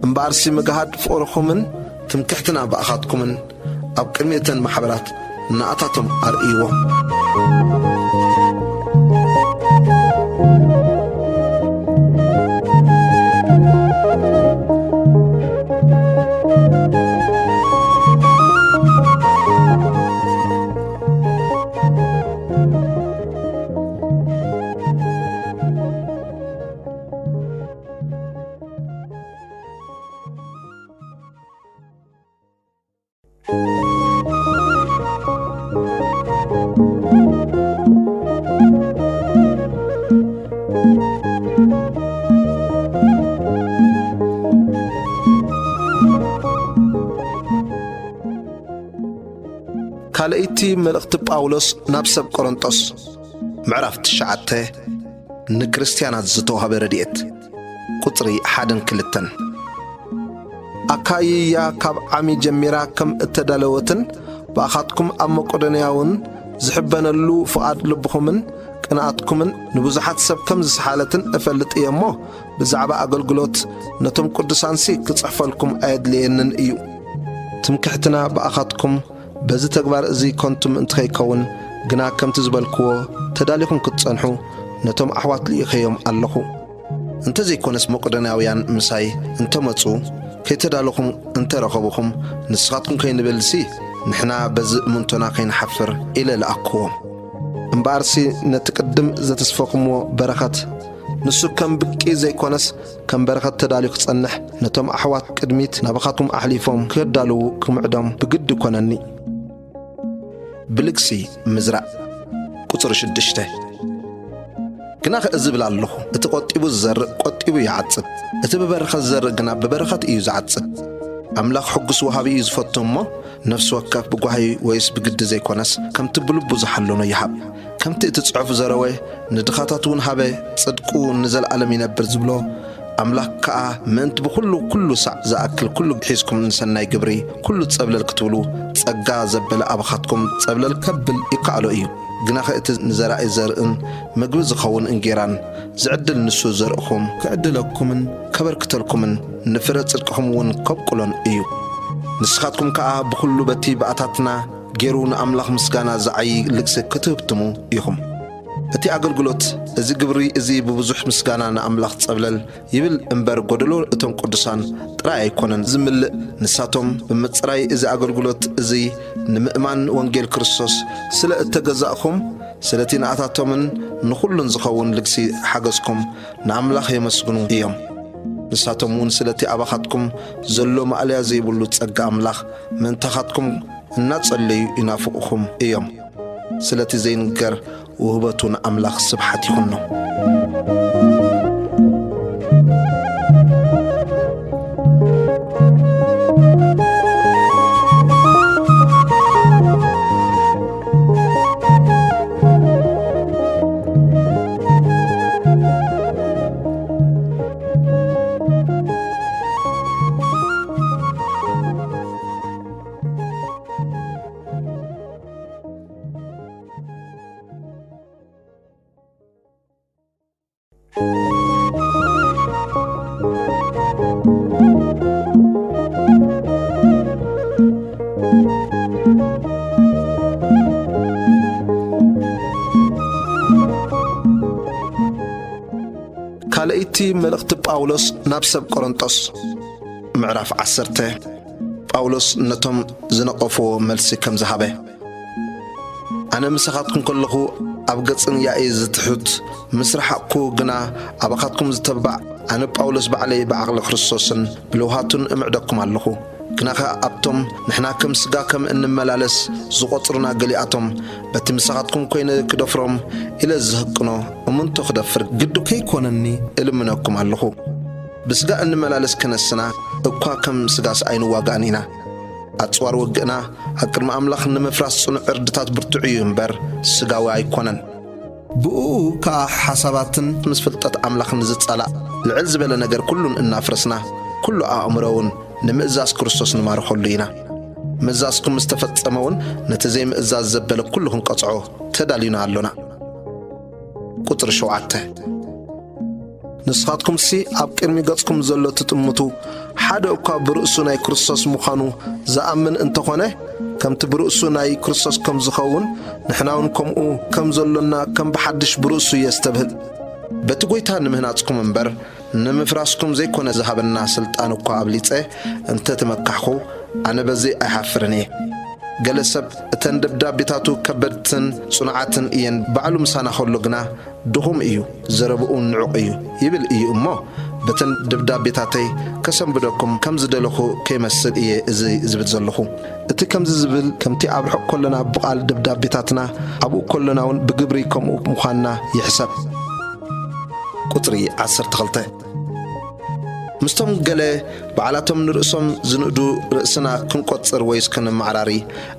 እምበኣርሲ ምግሃድ ፍቕርኹምን ትምክሕትና ብኣኻትኩምን ኣብ ቅድሚ እተን ማሕበራት ንኣታቶም ኣርእይዎም። ካልኣይቲ መልእኽቲ ጳውሎስ ናብ ሰብ ቆሮንጦስ፣ ምዕራፍ ትሽዓተ። ንክርስትያናት ዝተዋህበ ረድኤት። ቁጽሪ ሓደን ክልተን። ኣካይያ ካብ ዓሚ ጀሚራ ከም እተዳለወትን ብኣኻትኩም ኣብ መቄዶንያ እውን ዝሕበነሉ ፍቓድ ልብኹምን ቅንኣትኩምን ንብዙሓት ሰብ ከም ዝሰሓለትን እፈልጥ እየ እሞ፣ ብዛዕባ ኣገልግሎት ነቶም ቅዱሳንሲ ክጽሕፈልኩም ኣየድልየንን እዩ። ትምክሕትና ብኣኻትኩም በዚ ተግባር እዚ ከንቱ ምእንቲ ከይከውን ግና፣ ከምቲ ዝበልክዎ፣ ተዳሊኹም ክትጸንሑ ነቶም ኣሕዋት ልኢኸዮም ኣለኹ። እንተ ዘይኮነስ፣ መቄዶንያውያን ምሳይ እንተ መጹ፣ ከይተዳለኹም እንተ ረኸብኹም፣ ንስኻትኩም ከይንብልሲ፣ ንሕና በዚ እምንቶና ከይንሓፍር ኢለ ለኣክዎም። እምበኣርሲ፣ ነቲ ቅድም ዘተስፈኹምዎ በረኸት፣ ንሱ ከም ብቂ ዘይኮነስ፣ ከም በረኸት ተዳልዩ ክጸንሕ፣ ነቶም ኣሕዋት ቅድሚት ናባኻትኩም ኣሕሊፎም ክዳልዉ ክምዕዶም ብግዲ ኮነኒ። ብልግሲ ምዝራእ። ቁጽሪ ሽዱሽተ። ግናኸ እዚ እብል ኣለኹ፣ እቲ ቈጢቡ ዝዘርእ ቈጢቡ ይዓጽድ፣ እቲ ብበረኸት ዝዘርእ ግና ብበረኸት እዩ ዝዓጽድ። ኣምላኽ ሕጉስ ወሃቢ እዩ ዝፈቱ እሞ፣ ነፍሲ ወከፍ ብጓሂ ወይስ ብግዲ ዘይኮነስ፣ ከምቲ ብልቡ ዝሓለኖ ይሃብ። ከምቲ እቲ ጽሑፍ ዘረወ፣ "ንድኻታት እውን ሃበ፣ ጽድቁ ንዘለኣለም ይነብር" ዝብሎ፣ ኣምላኽ ከኣ፣ "ምእንቲ ብኹሉ፣ ኩሉ ሳዕ ዝኣክል ኩሉ ሒዝኩም ንሰናይ ግብሪ ኩሉ ጸብለል ክትብሉ፣ ጸጋ ዘበለ ኣባኻትኩም ጸብለል ከብል ይከኣሎ እዩ። ግናኸ እቲ ንዘራኢ ዘርእን ምግቢ ዝኸውን እንጌራን ዝዕድል ንሱ ዘርእኹም ክዕድለኩምን ከበርክተልኩምን ንፍረ ጽድቅኹም እውን ከብቁሎን እዩ። ንስኻትኩም ከኣ ብኹሉ በቲ ብኣታትና ገይሩ ንኣምላኽ ምስጋና ዝዓዪ ልግሲ ክትህብትሙ ኢኹም።" እቲ ኣገልግሎት፣ እዚ ግብሪ እዚ ብብዙሕ ምስጋና ንኣምላኽ ጸብለል ይብል እምበር፣ ጎደሎ እቶም ቅዱሳን ጥራይ ኣይኮነን ዝምልእ። ንሳቶም ብምጽራይ እዚ ኣገልግሎት እዚ ንምእማን ወንጌል ክርስቶስ ስለ እተገዛእኩም፣ ስለቲ ንኣታቶምን ንኹሉን ዝኸውን ልግሲ ሓገዝኩም ንኣምላኽ የመስግኑ እዮም። ንሳቶም እውን ስለቲ ኣባኻትኩም ዘሎ ማእለያ ዘይብሉ ጸጋ ኣምላኽ ምእንታኻትኩም እናጸለዩ ይናፍቑኹም እዮም። ስለቲ ዘይንገር ውህበቱ ንኣምላኽ ስብሓት ይኹኖ። ካልኣይቲ መልእኽቲ ጳውሎስ ናብ ሰብ ቆሮንጦስ። ምዕራፍ ዓሰርተ። ጳውሎስ ነቶም ዝነቐፍዎ መልሲ ከም ዝሃበ። ኣነ ምሳኻትኩም ከለኹ ኣብ ገጽን ያኢ ዝትሑት፣ ምስ ረሓቕኩ ግና ኣባኻትኩም ዝተባዕ፣ ኣነ ጳውሎስ ባዕለይ ብዓቕሊ ክርስቶስን ብለውሃቱን እምዕደኩም ኣለኹ። ግናኸ ኣብቶም ንሕና ከም ስጋ ከም እንመላለስ ዝቖጽሩና ገሊኣቶም፣ በቲ ምሳኻትኩም ኮይነ ክደፍሮም ኢለ ዝህቅኖ እምንቶ ክደፍር ግዱ ከይኮነኒ እልምነኩም ኣለኹ። ብስጋ እንመላለስ ክነስና እኳ ከም ስጋስ ኣይንዋጋእን ኢና። ኣጽዋር ውግእና ኣብ ቅድሚ ኣምላኽ ንምፍራስ ጽኑዕ ዕርድታት ብርቱዕ እዩ እምበር ስጋዊ ኣይኮነን። ብእኡ ከኣ ሓሳባትን ምስ ፍልጠት ኣምላኽ ንዝጻላእ ልዕል ዝበለ ነገር ኩሉን እናፍረስና፣ ኩሉ ኣእምሮውን ንምእዛዝ ክርስቶስ ንማርኸሉ ኢና። ምእዛዝኩም ምስ ተፈጸመ እውን ነቲ ዘይምእዛዝ ዘበለ ኩሉ ክንቀጽዖ ተዳሊና ኣሎና። ቁጽሪ ሸውዓተ። ንስኻትኩምሲ ኣብ ቅድሚ ገጽኩም ዘሎ ትጥምቱ፣ ሓደ እኳ ብርእሱ ናይ ክርስቶስ ምዃኑ ዝኣምን እንተኾነ፣ ከምቲ ብርእሱ ናይ ክርስቶስ ከም ዝኸውን፣ ንሕና እውን ከምኡ ከም ዘሎና ከም ብሓድሽ ብርእሱ የስተብህል። በቲ ጐይታ ንምህናጽኩም እምበር ንምፍራስኩም ዘይኮነ ዝሃበና ስልጣን እኳ ኣብሊጸ እንተ ተመካሕኩ፣ ኣነ በዚ ኣይሓፍርን እየ። ገለ ሰብ፣ "እተን ደብዳቤታቱ ከበድትን ጽኑዓትን እየን፣ ባዕሉ ምሳና ከሎ ግና ድኹም እዩ፣ ዘረብኡ ንዑቕ እዩ" ይብል እዩ እሞ፣ በተን ደብዳቤታተይ ከሰንብደኩም ከም ዝደለኹ ከይመስል እየ እዚ ዝብል ዘለኹ። እቲ ከምዚ ዝብል፣ ከምቲ ኣብ ርሑቕ ከሎና ብቓል ደብዳቤታትና፣ ኣብኡ ከሎና እውን ብግብሪ ከምኡ ምዃንና ይሕሰብ። ቁጽሪ ዓሰርተ ክልተ። ምስቶም ገለ ባዕላቶም ንርእሶም ዝንእዱ ርእስና ክንቆጽር ወይስ ክንመዓራሪ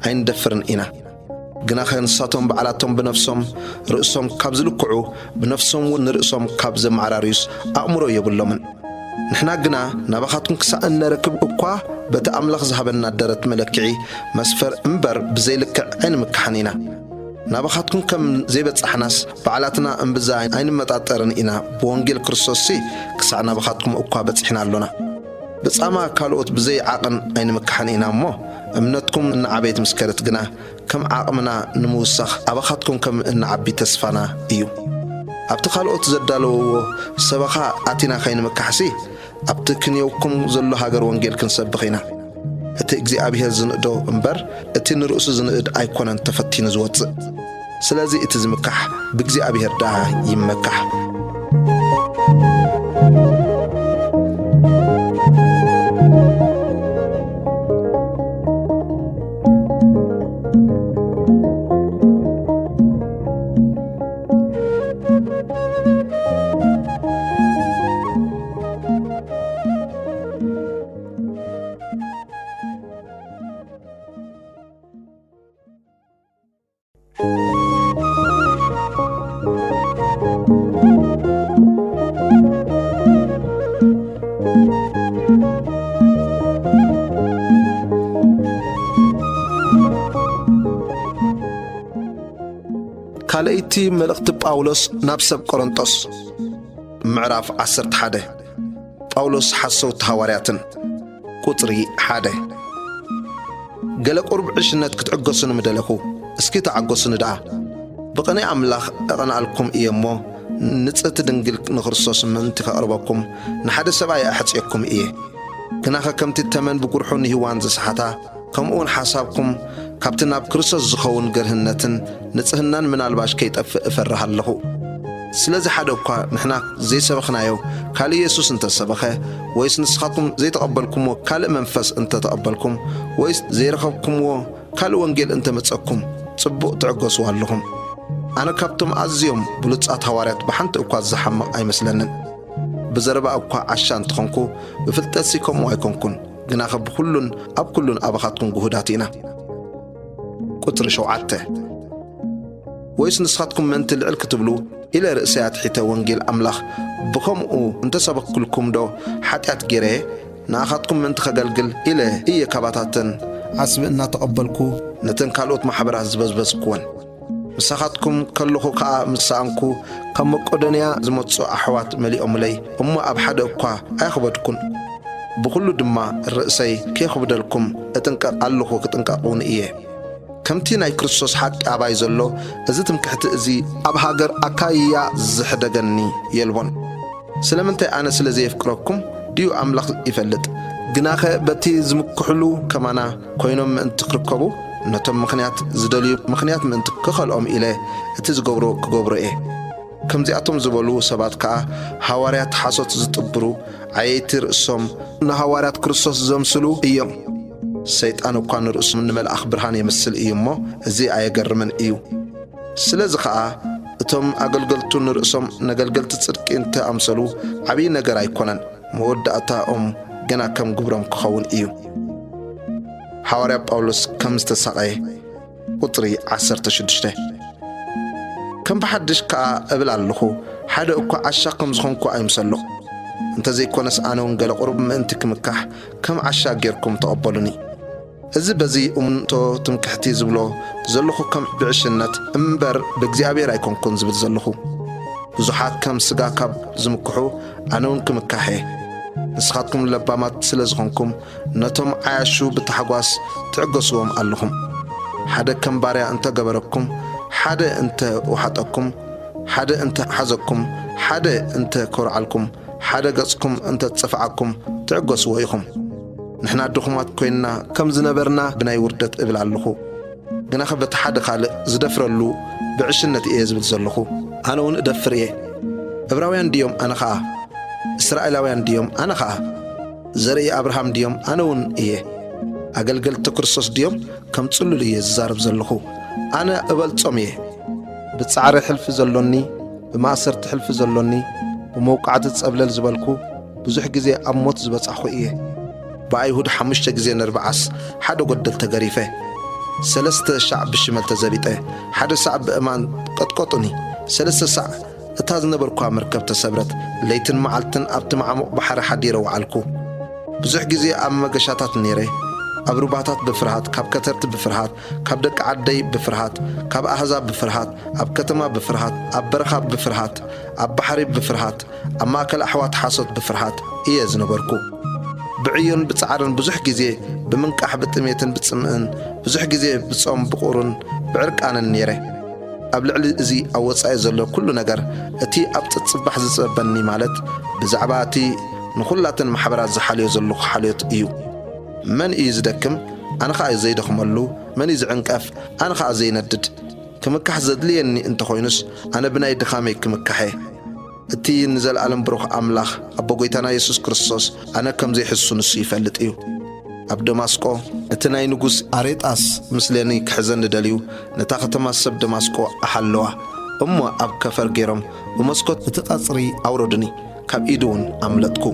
ኣይንደፍርን ኢና። ግናኸ ንሳቶም ባዕላቶም ብነፍሶም ርእሶም ካብ ዝልክዑ፣ ብነፍሶም እውን ንርእሶም ካብ ዘመዓራርዩስ ኣእምሮ የብሎምን። ንሕና ግና ናባኻትኩም ክሳእ እነረክብ እኳ በቲ ኣምላኽ ዝሃበና ደረት መለክዒ መስፈር እምበር ብዘይልክዕ ኣይንምክሓን ኢና። ናባኻትኩም ከም ዘይበጻሕናስ ባዕላትና እምብዛ ኣይንመጣጠርን ኢና። ብወንጌል ክርስቶስሲ ክሳዕ ናባኻትኩም እኳ በጺሕና ኣሎና። ብጻማ ካልኦት ብዘይ ዓቕን ኣይንምክሓን ኢና እሞ፣ እምነትኩም እናዓበየት ምስ ከደት ግና፣ ከም ዓቕምና ንምውሳኽ ኣባኻትኩም ከም እንዓቢ ተስፋና እዩ። ኣብቲ ካልኦት ዘዳለውዎ ሰበኻ ኣቲና ከይንምካሕሲ፣ ኣብቲ ክንየውኩም ዘሎ ሃገር ወንጌል ክንሰብኽ ኢና። እቲ እግዚኣብሔር ዝንእዶ እምበር፣ እቲ ንርእሱ ዝንእድ ኣይኮነን ተፈቲኑ ዝወጽእ። ስለዚ እቲ ዝምካሕ ብእግዚኣብሔር ደኣ ይመካሕ። ካልኣይቲ መልእኽቲ ጳውሎስ ናብ ሰብ ቆሮንጦስ፣ ምዕራፍ ዓሰርተ ሓደ። ጳውሎስ ሓሰውቲ ሃዋርያትን። ቁጽሪ ሓደ። ገለ ቁሩብ ዕሽነት ክትዕገሱኒ ምደለኹ፣ እስኪ ተዓገሱኒ ደኣ። ብቕንኢ ኣምላኽ እቐንኣልኩም እየ እሞ፣ ንጽህቲ ድንግል ንክርስቶስ ምእንቲ ከቕርበኩም፣ ንሓደ ሰብኣይ ኣሕጽየኩም እየ። ግናኸ ከምቲ ተመን ብጉርሑ ንሂዋን ዝሰሓታ፣ ከምኡውን ሓሳብኩም ካብቲ ናብ ክርስቶስ ዝኸውን ገርህነትን ንጽህናን ምናልባሽ ከይጠፍእ እፈርህ ኣለኹ። ስለዚ ሓደ እኳ ንሕና ዘይሰበኽናዮ ካልእ የሱስ እንተ ሰበኸ፣ ወይስ ንስኻትኩም ዘይተቐበልኩምዎ ካልእ መንፈስ እንተ ተቐበልኩም፣ ወይስ ዘይረኸብኩምዎ ካልእ ወንጌል እንተ መጸኩም፣ ጽቡቕ ትዕገስዎ ኣለኹም። ኣነ ካብቶም ኣዝዮም ብሉጻት ሃዋርያት ብሓንቲ እኳ ዝሓምቕ ኣይመስለንን። ብዘረባ እኳ ዓሻ እንተኾንኩ፣ ብፍልጠትሲ ከምኡ ኣይኮንኩን። ግናኸ ብኹሉን ኣብ ኩሉን ኣባኻትኩም ግሁዳት ኢና። ቁጽሪ ሸውዓተ። ወይስ ንስኻትኩም ምእንቲ ልዕል ክትብሉ ኢለ ርእሰይ ኣትሒተ ወንጌል ኣምላኽ ብኸምኡ እንተሰበክኩልኩም ዶ ሓጢኣት ገይረ እየ? ንኣኻትኩም ምእንቲ ከገልግል ኢለ እየ ካባታተን ዓስቢ እናተቐበልኩ ነተን ካልኦት ማሕበራት ዝበዝበዝኩወን። ምሳኻትኩም ከለኹ ከኣ ምስ ሰኣንኩ፣ ካብ መቄዶንያ ዝመጹ ኣሕዋት መሊኦምለይ፣ እሞ ኣብ ሓደ እኳ ኣየኽበድኩን። ብኹሉ ድማ ርእሰይ ከየኽብደልኩም እጥንቀቕ ኣለኹ፣ ክጥንቀቕ እውን እየ። ከምቲ ናይ ክርስቶስ ሓቂ ኣባይ ዘሎ፣ እዚ ትምክሕቲ እዚ ኣብ ሃገር ኣካይያ ዝሕደገኒ የልቦን። ስለምንታይ ኣነ ስለ ዘየፍቅረኩም ድዩ ኣምላኽ ይፈልጥ። ግናኸ በቲ ዝምክሕሉ ከማና ኮይኖም ምእንቲ ክርከቡ፣ ነቶም ምኽንያት ዝደልዩ ምኽንያት ምእንቲ ክኸልኦም ኢለ እቲ ዝገብሮ ክገብሮ እየ። ከምዚኣቶም ዝበሉ ሰባት ከኣ ሃዋርያት ሓሶት ዝጥብሩ፣ ዓየይቲ ርእሶም ንሃዋርያት ክርስቶስ ዘምስሉ እዮም። ሰይጣን እኳ ንርእሱ ንመልኣኽ ብርሃን የምስል እዩ እሞ፣ እዚ ኣየገርምን እዩ። ስለዚ ኸኣ እቶም ኣገልገልቱ ንርእሶም ነገልገልቲ ጽድቂ እንተ ኣምሰሉ፣ ዓብዪ ነገር ኣይኮነን፣ መወዳእታኦም ገና ከም ግብሮም ክኸውን እዩ። ሃዋርያ ጳውሎስ ከም ዝተሳቐየ። ቁጽሪ ዓሰርተ ሽዱሽተ። ከም ብሓድሽ ከኣ እብል ኣለኹ፣ ሓደ እኳ ዓሻ ከም ዝኾንኩ ኣይምሰሎ። እንተ ዘይኮነስ ኣነ እውን ገለ ቁሩብ ምእንቲ ክምካሕ ከም ዓሻ ጌርኩም ተቐበሉኒ። እዚ በዚ እምንቶ ትምክሕቲ ዝብሎ ዘለኹ ከም ብዕሽነት እምበር ብእግዚኣብሔር ኣይኮንኩን ዝብል ዘለኹ። ብዙሓት ከም ስጋ ካብ ዝምክሑ ኣነ እውን ክምካሕ እየ። ንስኻትኩም ለባማት ስለ ዝኾንኩም ነቶም ዓያሹ ብታሕጓስ ትዕገስዎም ኣለኹም። ሓደ ከም ባርያ እንተ ገበረኩም፣ ሓደ እንተ ወሓጠኩም፣ ሓደ እንተ ሓዘኩም፣ ሓደ እንተ ኮርዓልኩም፣ ሓደ ገጽኩም እንተ ጸፍዓኩም ትዕገስዎ ኢኹም። ንሕና ድኹማት ኮይንና ከም ዝነበርና ብናይ ውርደት እብል ኣለኹ። ግናኸ በቲ ሓደ ካልእ ዝደፍረሉ ብዕሽነት እየ ዝብል ዘለኹ። ኣነ እውን እደፍር እየ። ዕብራውያን ድዮም ኣነ ኸኣ? እስራኤላውያን ድዮም ኣነ ኸኣ? ዘርኢ ኣብርሃም ድዮም ኣነ እውን እየ? ኣገልገልቲ ክርስቶስ ድዮም ከም ጽሉል እየ ዝዛረብ ዘለኹ? ኣነ እበልጾም እየ። ብጻዕሪ ሕልፊ ዘሎኒ፣ ብማእሰርቲ ሕልፊ ዘሎኒ፣ ብመውቃዕቲ ጸብለል ዝበልኩ፣ ብዙሕ ግዜ ኣብ ሞት ዝበጻሕኹ እየ። ብኣይሁድ ሓሙሽተ ግዜ ነርብዓስ ሓደ ጎደል ተገሪፈ። ሰለስተ ሳዕ ብሽመል ተዘቢጠ፣ ሓደ ሳዕ ብእማን ቀጥቀጡኒ። ሰለስተ ሳዕ እታ ዝነበርኩዋ መርከብ ተሰብረት። ለይትን መዓልትን ኣብቲ መዓሙቕ ባሕሪ ሓዲረ ወዓልኩ። ብዙሕ ግዜ ኣብ መገሻታት ነይረ። ኣብ ሩባታት ብፍርሃት፣ ካብ ከተርቲ ብፍርሃት፣ ካብ ደቂ ዓደይ ብፍርሃት፣ ካብ ኣህዛብ ብፍርሃት፣ ኣብ ከተማ ብፍርሃት፣ ኣብ በረኻ ብፍርሃት፣ ኣብ ባሕሪ ብፍርሃት፣ ኣብ ማእከል ኣሕዋት ሓሶት ብፍርሃት እየ ዝነበርኩ። ብዕዮን ብጻዕርን ብዙሕ ግዜ፣ ብምንቃሕ ብጥሜትን ብጽምእን፣ ብዙሕ ግዜ ብጾም ብቑርን ብዕርቃንን ነይረ። ኣብ ልዕሊ እዚ ኣብ ወጻኢ ዘሎ ኩሉ ነገር፣ እቲ ኣብ ጸጽባሕ ዝጽበኒ ማለት ብዛዕባ እቲ ንኹላተን ማሕበራት ዝሓልዮ ዘለኹ ሓልዮት እዩ። መን እዩ ዝደክም? ኣነ ኸኣ ዘይደኽመሉ። መን እዩ ዝዕንቀፍ? ኣነ ኸኣ ዘይነድድ። ክምካሕ ዘድልየኒ እንተኾይኑስ፣ ኣነ ብናይ ድኻመይ ክምካሕ እየ። እቲ ንዘለኣለም ብሩኽ ኣምላኽ፣ ኣቦ ጐይታና የሱስ ክርስቶስ፣ ኣነ ከም ዘይሕሱ ንሱ ይፈልጥ እዩ። ኣብ ደማስቆ፣ እቲ ናይ ንጉስ ኣሬጣስ ምስለኒ ክሕዘኒ ደልዩ፣ ነታ ከተማ ሰብ ደማስቆ ኣሓለዋ። እሞ ኣብ ከፈር ገይሮም ብመስኮት እቲ ቀጽሪ ኣውረዱኒ። ካብ ኢዱ እውን ኣምለጥኩ።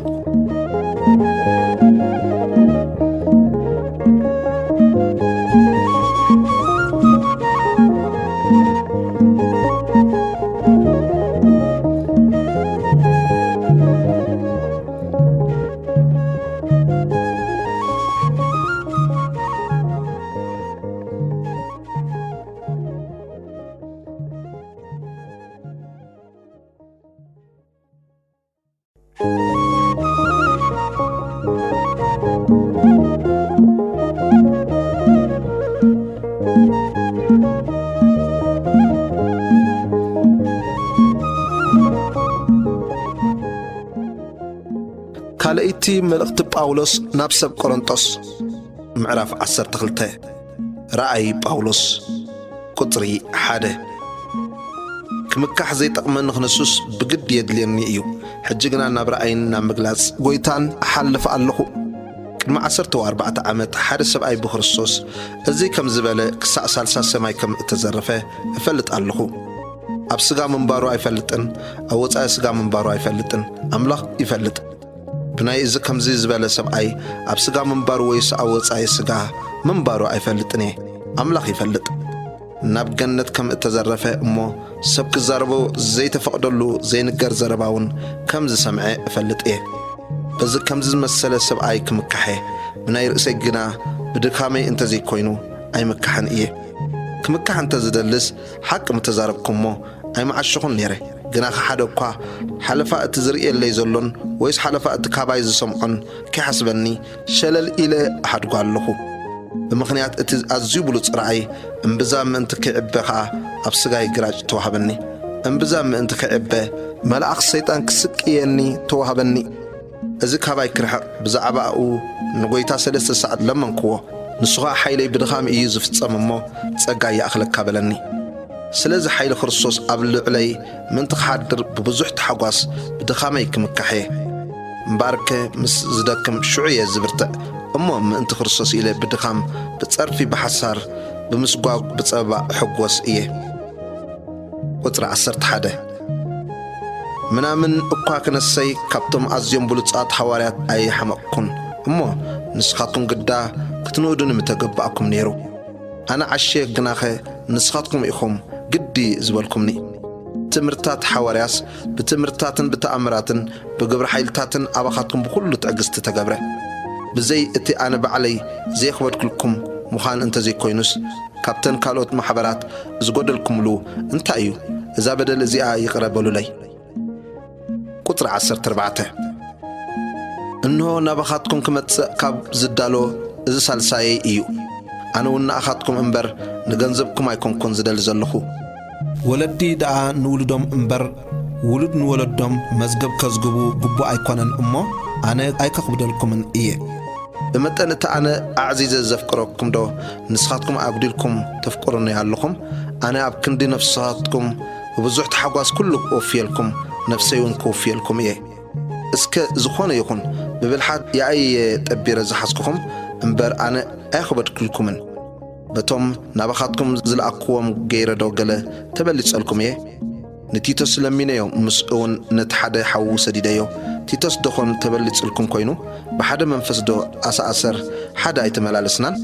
ካልኣይቲ መልእኽቲ ጳውሎስ ናብ ሰብ ቆሮንጦስ፣ ምዕራፍ ዓሰርተ ክልተ። ራእይ ጳውሎስ፣ ቁጽሪ ሓደ። ክምካሕ ዘይጠቕመኒ ክንሱስ ብግዲ የድልየኒ እዩ። ሕጂ ግና ናብ ራእይን ናብ ምግላጽ ጐይታን እሓልፍ ኣለኹ። ቅድሚ ዓሰርተ ኣርባዕተ ዓመት ሓደ ሰብኣይ ብክርስቶስ እዚ ከም ዝበለ ክሳዕ ሳልሳይ ሰማይ ከም እተዘረፈ እፈልጥ ኣለኹ። ኣብ ስጋ ምንባሩ ኣይፈልጥን፣ ኣብ ወጻኢ ስጋ ምንባሩ ኣይፈልጥን፣ ኣምላኽ ይፈልጥ። ብናይ እዚ ከምዚ ዝበለ ሰብኣይ ኣብ ስጋ ምንባሩ ወይስ ኣብ ወጻኢ ስጋ ምንባሩ ኣይፈልጥን እየ፣ ኣምላኽ ይፈልጥ። ናብ ገነት ከም እተዘረፈ እሞ ሰብ ክዛረቦ ዘይተፈቕደሉ ዘይንገር ዘረባ እውን ከም ዝሰምዐ እፈልጥ እየ። በዚ ከምዚ ዝመሰለ ሰብኣይ ክምካሕ እየ፣ ብናይ ርእሰይ ግና ብድካመይ እንተዘይኮይኑ ኣይምካሕን እየ። ክምካሕ እንተ ዝደልስ ሓቂ ምተዛረብኩ እሞ ኣይምዓሸኹን ነይረ። ግናኸ ሓደ እኳ ሓለፋ እቲ ዝርእየለይ ዘሎን ወይስ ሓለፋ እቲ ካባይ ዝሰምዖን ከይሓስበኒ ሸለል ኢለ እሓድጎ ኣለኹ። ብምኽንያት እቲ ኣዝዩ ብሉጽ ራእይ እምብዛ ምእንቲ ከይዕበ ኸኣ ኣብ ስጋይ ግራጭ ተዋህበኒ። እምብዛ ምእንቲ ክዕበ፣ መልኣኽ ሰይጣን ክስቅየኒ ተዋህበኒ። እዚ ካባይ ክርሕቕ ብዛዕባኡ ንጐይታ ሰለስተ ሰዓት ለመንክዎ። ንሱ ኸኣ ሓይለይ ብድኻም እዩ ዝፍጸም እሞ፣ ጸጋ ይኣኽለካ በለኒ። ስለዚ ሓይሊ ክርስቶስ ኣብ ልዕለይ ምእንቲ ክሓድር ብብዙሕ ታሕጓስ ብድኻመይ ክምካሕ እየ። እምበኣርከ ምስ ዝደክም ሽዑ እየ ዝብርትዕ እሞ፣ ምእንቲ ክርስቶስ ኢለ ብድኻም፣ ብጸርፊ፣ ብሓሳር፣ ብምስጓግ፣ ብጸበባ እሕጎስ እየ። ቁጽሪ ዓሰርተ ሓደ። ምናምን እኳ ክነሰይ ካብቶም ኣዝዮም ብሉጻት ሃዋርያት ኣይሓመቕኩን እሞ፣ ንስኻትኩም ግዳ ክትንእዱኒ ምተገባእኩም ነይሩ። ኣነ ዓሽየ ግናኸ ንስኻትኩም ኢኹም ግዲ ዝበልኩምኒ። ትምህርትታት ሓዋርያስ ብትምህርትታትን ብተኣምራትን ብግብረ ሓይልታትን ኣባኻትኩም ብኹሉ ትዕግስቲ ተገብረ። ብዘይ እቲ ኣነ ባዕለይ ዘየኽበድኩልኩም ምዃን እንተዘይኮይኑስ፣ ካብተን ካልኦት ማሕበራት ዝጎደልኩምሉ እንታይ እዩ? እዛ በደል እዚኣ ይቕረ በሉለይ። ቁጽሪ ዓሰርተ ኣርባዕተ። እንሆ ናባኻትኩም ክመጽእ ካብ ዝዳሎ እዚ ሳልሳየይ እዩ። ኣነ እውን ንኣኻትኩም እምበር ንገንዘብኩም ኣይኮንኩን ዝደሊ ዘለኹ። ወለዲ ደኣ ንውሉዶም እምበር፣ ውሉድ ንወለዶም መዝገብ ከዝግቡ ግቡእ ኣይኮነን እሞ፣ ኣነ ኣይከኽብደልኩምን እየ። ብመጠን እቲ ኣነ ኣዕዚዘ ዘፍቅረኩምዶ ንስኻትኩም ኣጉዲልኩም ተፍቅሩኒ ኣለኹም? ኣነ ኣብ ክንዲ ነፍስኻትኩም ብብዙሕ ታሕጓስ ኩሉ ክወፍየልኩም፣ ነፍሰይ እውን ክውፍየልኩም እየ። እስከ ዝኾነ ይኹን ብብልሓት ያእየ ጠቢረ ዝሓዝኩኹም እምበር፣ ኣነ ኣየኽበድኩልኩምን። በቶም ናባኻትኩም ዝለኣክዎም ገይረ ዶ ገለ ተበሊጸልኩም እየ? ንቲቶስ ለሚነዮ፣ ምስኡ እውን ነቲ ሓደ ሓዉ ሰዲደዮ። ቲቶስ ደኾን ተበሊጽልኩም ኮይኑ፣ ብሓደ መንፈስ ዶ ኣሰኣሰር ሓደ ኣይተመላለስናን?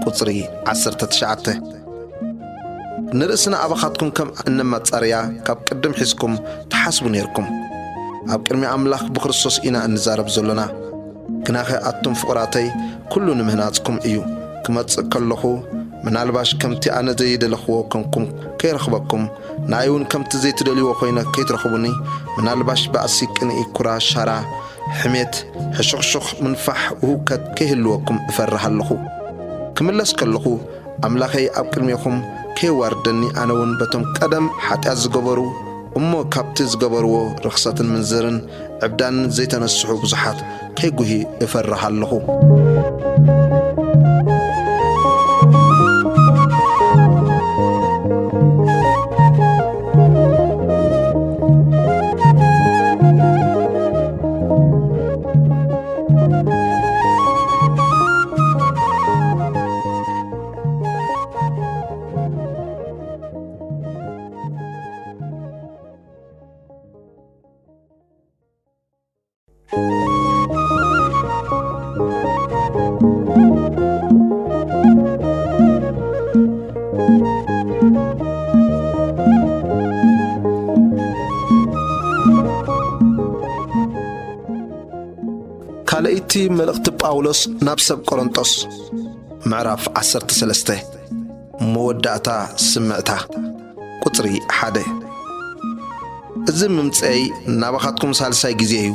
ቁጽሪ ዓሰርተ ትሽዓተ። ንርእስና ኣባኻትኩም ከም እነማጻርያ ካብ ቅድም ሒዝኩም ትሓስቡ ኔርኩም። ኣብ ቅድሚ ኣምላኽ ብክርስቶስ ኢና እንዛረብ ዘሎና። ግናኸ ኣቱም ፍቑራተይ፣ ኩሉ ንምህናጽኩም እዩ። ክመጽእ ከለኹ፣ ምናልባሽ ከምቲ ኣነ ዘይደለኽዎ ኮንኩም ከይረኽበኩም፣ ንኣይ እውን ከምቲ ዘይትደልይዎ ኮይነ ከይትረኽቡኒ፣ ምናልባሽ ባእሲ፣ ቅንኢ፣ ኩራ፣ ሻራ፣ ሕሜት፣ ሕሹኽሹኽ፣ ምንፋሕ፣ ህውከት ከይህልወኩም እፈርህ ኣለኹ። ክምለስ ከለኹ፣ ኣምላኸይ ኣብ ቅድሜኹም ከየዋርደኒ፣ ኣነ እውን በቶም ቀደም ሓጢኣት ዝገበሩ እሞ ካብቲ ዝገበርዎ ርኽሰትን ምንዝርን ዕብዳንን ዘይተነስሑ ብዙሓት ከይጉሂ እፈርህ ኣለኹ። ካልኣይቲ መልእኽቲ ጳውሎስ ናብ ሰብ ቆሮንጦስ፣ ምዕራፍ ዓሰርተ ሰለስተ። መወዳእታ ስምዕታ። ቁጽሪ ሓደ። እዚ ምምጽአይ ናባኻትኩም ሳልሳይ ግዜ እዩ።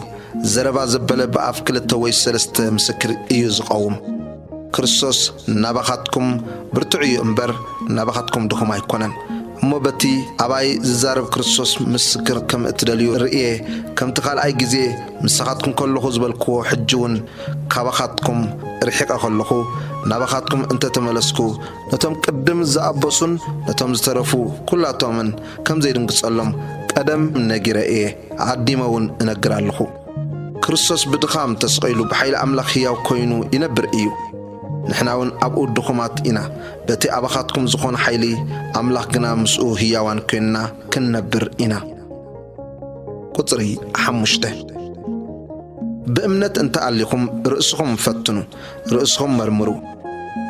ዘረባ ዘበለ ብኣፍ ክልተ ወይ ሰለስተ ምስክር እዩ ዝቐውም። ክርስቶስ ናባኻትኩም ብርቱዕ እዩ እምበር፣ ናባኻትኩም ድኹም ኣይኮነን። እሞ በቲ ኣባይ ዝዛረብ ክርስቶስ ምስክር ከም እትደልዩ ርእየ፣ ከምቲ ካልኣይ ግዜ ምሳኻትኩም ከለኹ ዝበልክዎ፣ ሕጂ እውን ካባኻትኩም ርሒቐ ከለኹ፣ ናባኻትኩም እንተ ተመለስኩ፣ ነቶም ቅድም ዝኣበሱን ነቶም ዝተረፉ ኩላቶምን ከም ዘይድንግጸሎም ቀደም ነጊረ እየ፣ ኣዲመ እውን እነግር ኣለኹ። ክርስቶስ ብድኻም ተስቒሉ ብሓይሊ ኣምላኽ ህያው ኮይኑ ይነብር እዩ። ንሕና እውን ኣብኡ ድኹማት ኢና፣ በቲ ኣባኻትኩም ዝኾነ ሓይሊ ኣምላኽ ግና ምስኡ ህያዋን ኮይንና ክንነብር ኢና። ቁጽሪ ሓሙሽተ። ብእምነት እንተ ኣሊኹም ርእስኹም ፈትኑ፣ ርእስኹም መርምሩ።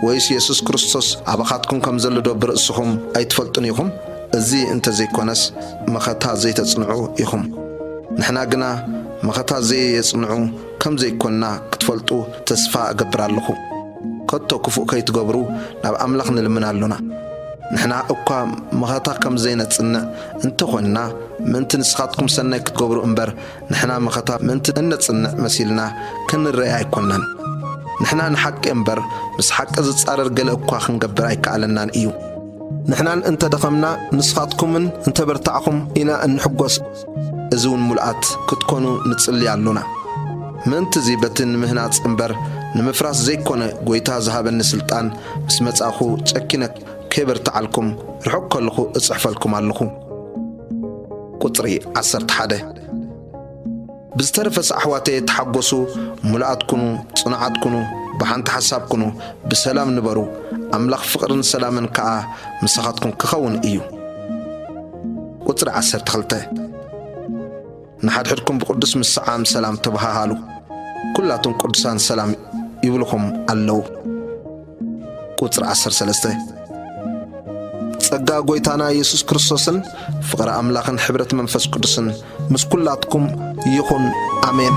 ወይስ የሱስ ክርስቶስ ኣባኻትኩም ከም ዘሎ ዶ ብርእስኹም ኣይትፈልጡን ኢኹም? እዚ እንተ ዘይኮነስ፣ መኸታ ዘይተጽንዑ ኢኹም። ንሕና ግና መኸታ ዘየጽንዑ ከም ዘይኮንና ክትፈልጡ ተስፋ እገብር ኣለኹ። ከቶ ክፉእ ከይትገብሩ ናብ ኣምላኽ ንልምን ኣሎና። ንሕና እኳ መኸታ ከም ዘይነጽንዕ እንተኾንና፣ ምእንቲ ንስኻትኩም ሰናይ ክትገብሩ እምበር፣ ንሕና መኸታ ምእንቲ እነጽንዕ መሲልና ክንረኣ ኣይኮንናን። ንሕና ንሓቂ እምበር፣ ምስ ሓቂ ዝጻረር ገለ እኳ ክንገብር ኣይከኣለናን እዩ። ንሕናን እንተ ደኸምና፣ ንስኻትኩምን እንተ በርታዕኹም ኢና እንሕጎስ። እዚ እውን ምሉኣት ክትኮኑ ንጽሊ ኣሎና። ምእንትዚ በቲ ንምህናጽ እምበር ንምፍራስ ዘይኮነ ጐይታ ዝሃበኒ ስልጣን ምስ መጻእኹ ጨኪነ ከይበርትዓልኩም ርሑቕ ከለኹ እጽሕፈልኩም ኣለኹ። ቁጽሪ ዓሰርተ ሓደ። ብዝተረፈስ ኣሕዋተየ ተሓጎሱ፣ ምሉኣት ኩኑ፣ ጽኑዓት ኩኑ፣ ብሓንቲ ሓሳብ ኩኑ፣ ብሰላም ንበሩ። ኣምላኽ ፍቕርን ሰላምን ከኣ ምሳኻትኩም ክኸውን እዩ። ቁጽሪ ዓሰርተ ክልተ። ንሓድሕድኩም ብቕዱስ ምስዓም ሰላም ተበሃሃሉ። ኩላቶም ቅዱሳን ሰላም ይብልኹም ኣለዉ። ቁጽሪ ዓሰርተ ሰለስተ። ጸጋ ጐይታና ኢየሱስ ክርስቶስን ፍቕሪ ኣምላኽን ሕብረት መንፈስ ቅዱስን ምስ ኩላትኩም ይኹን። ኣሜን።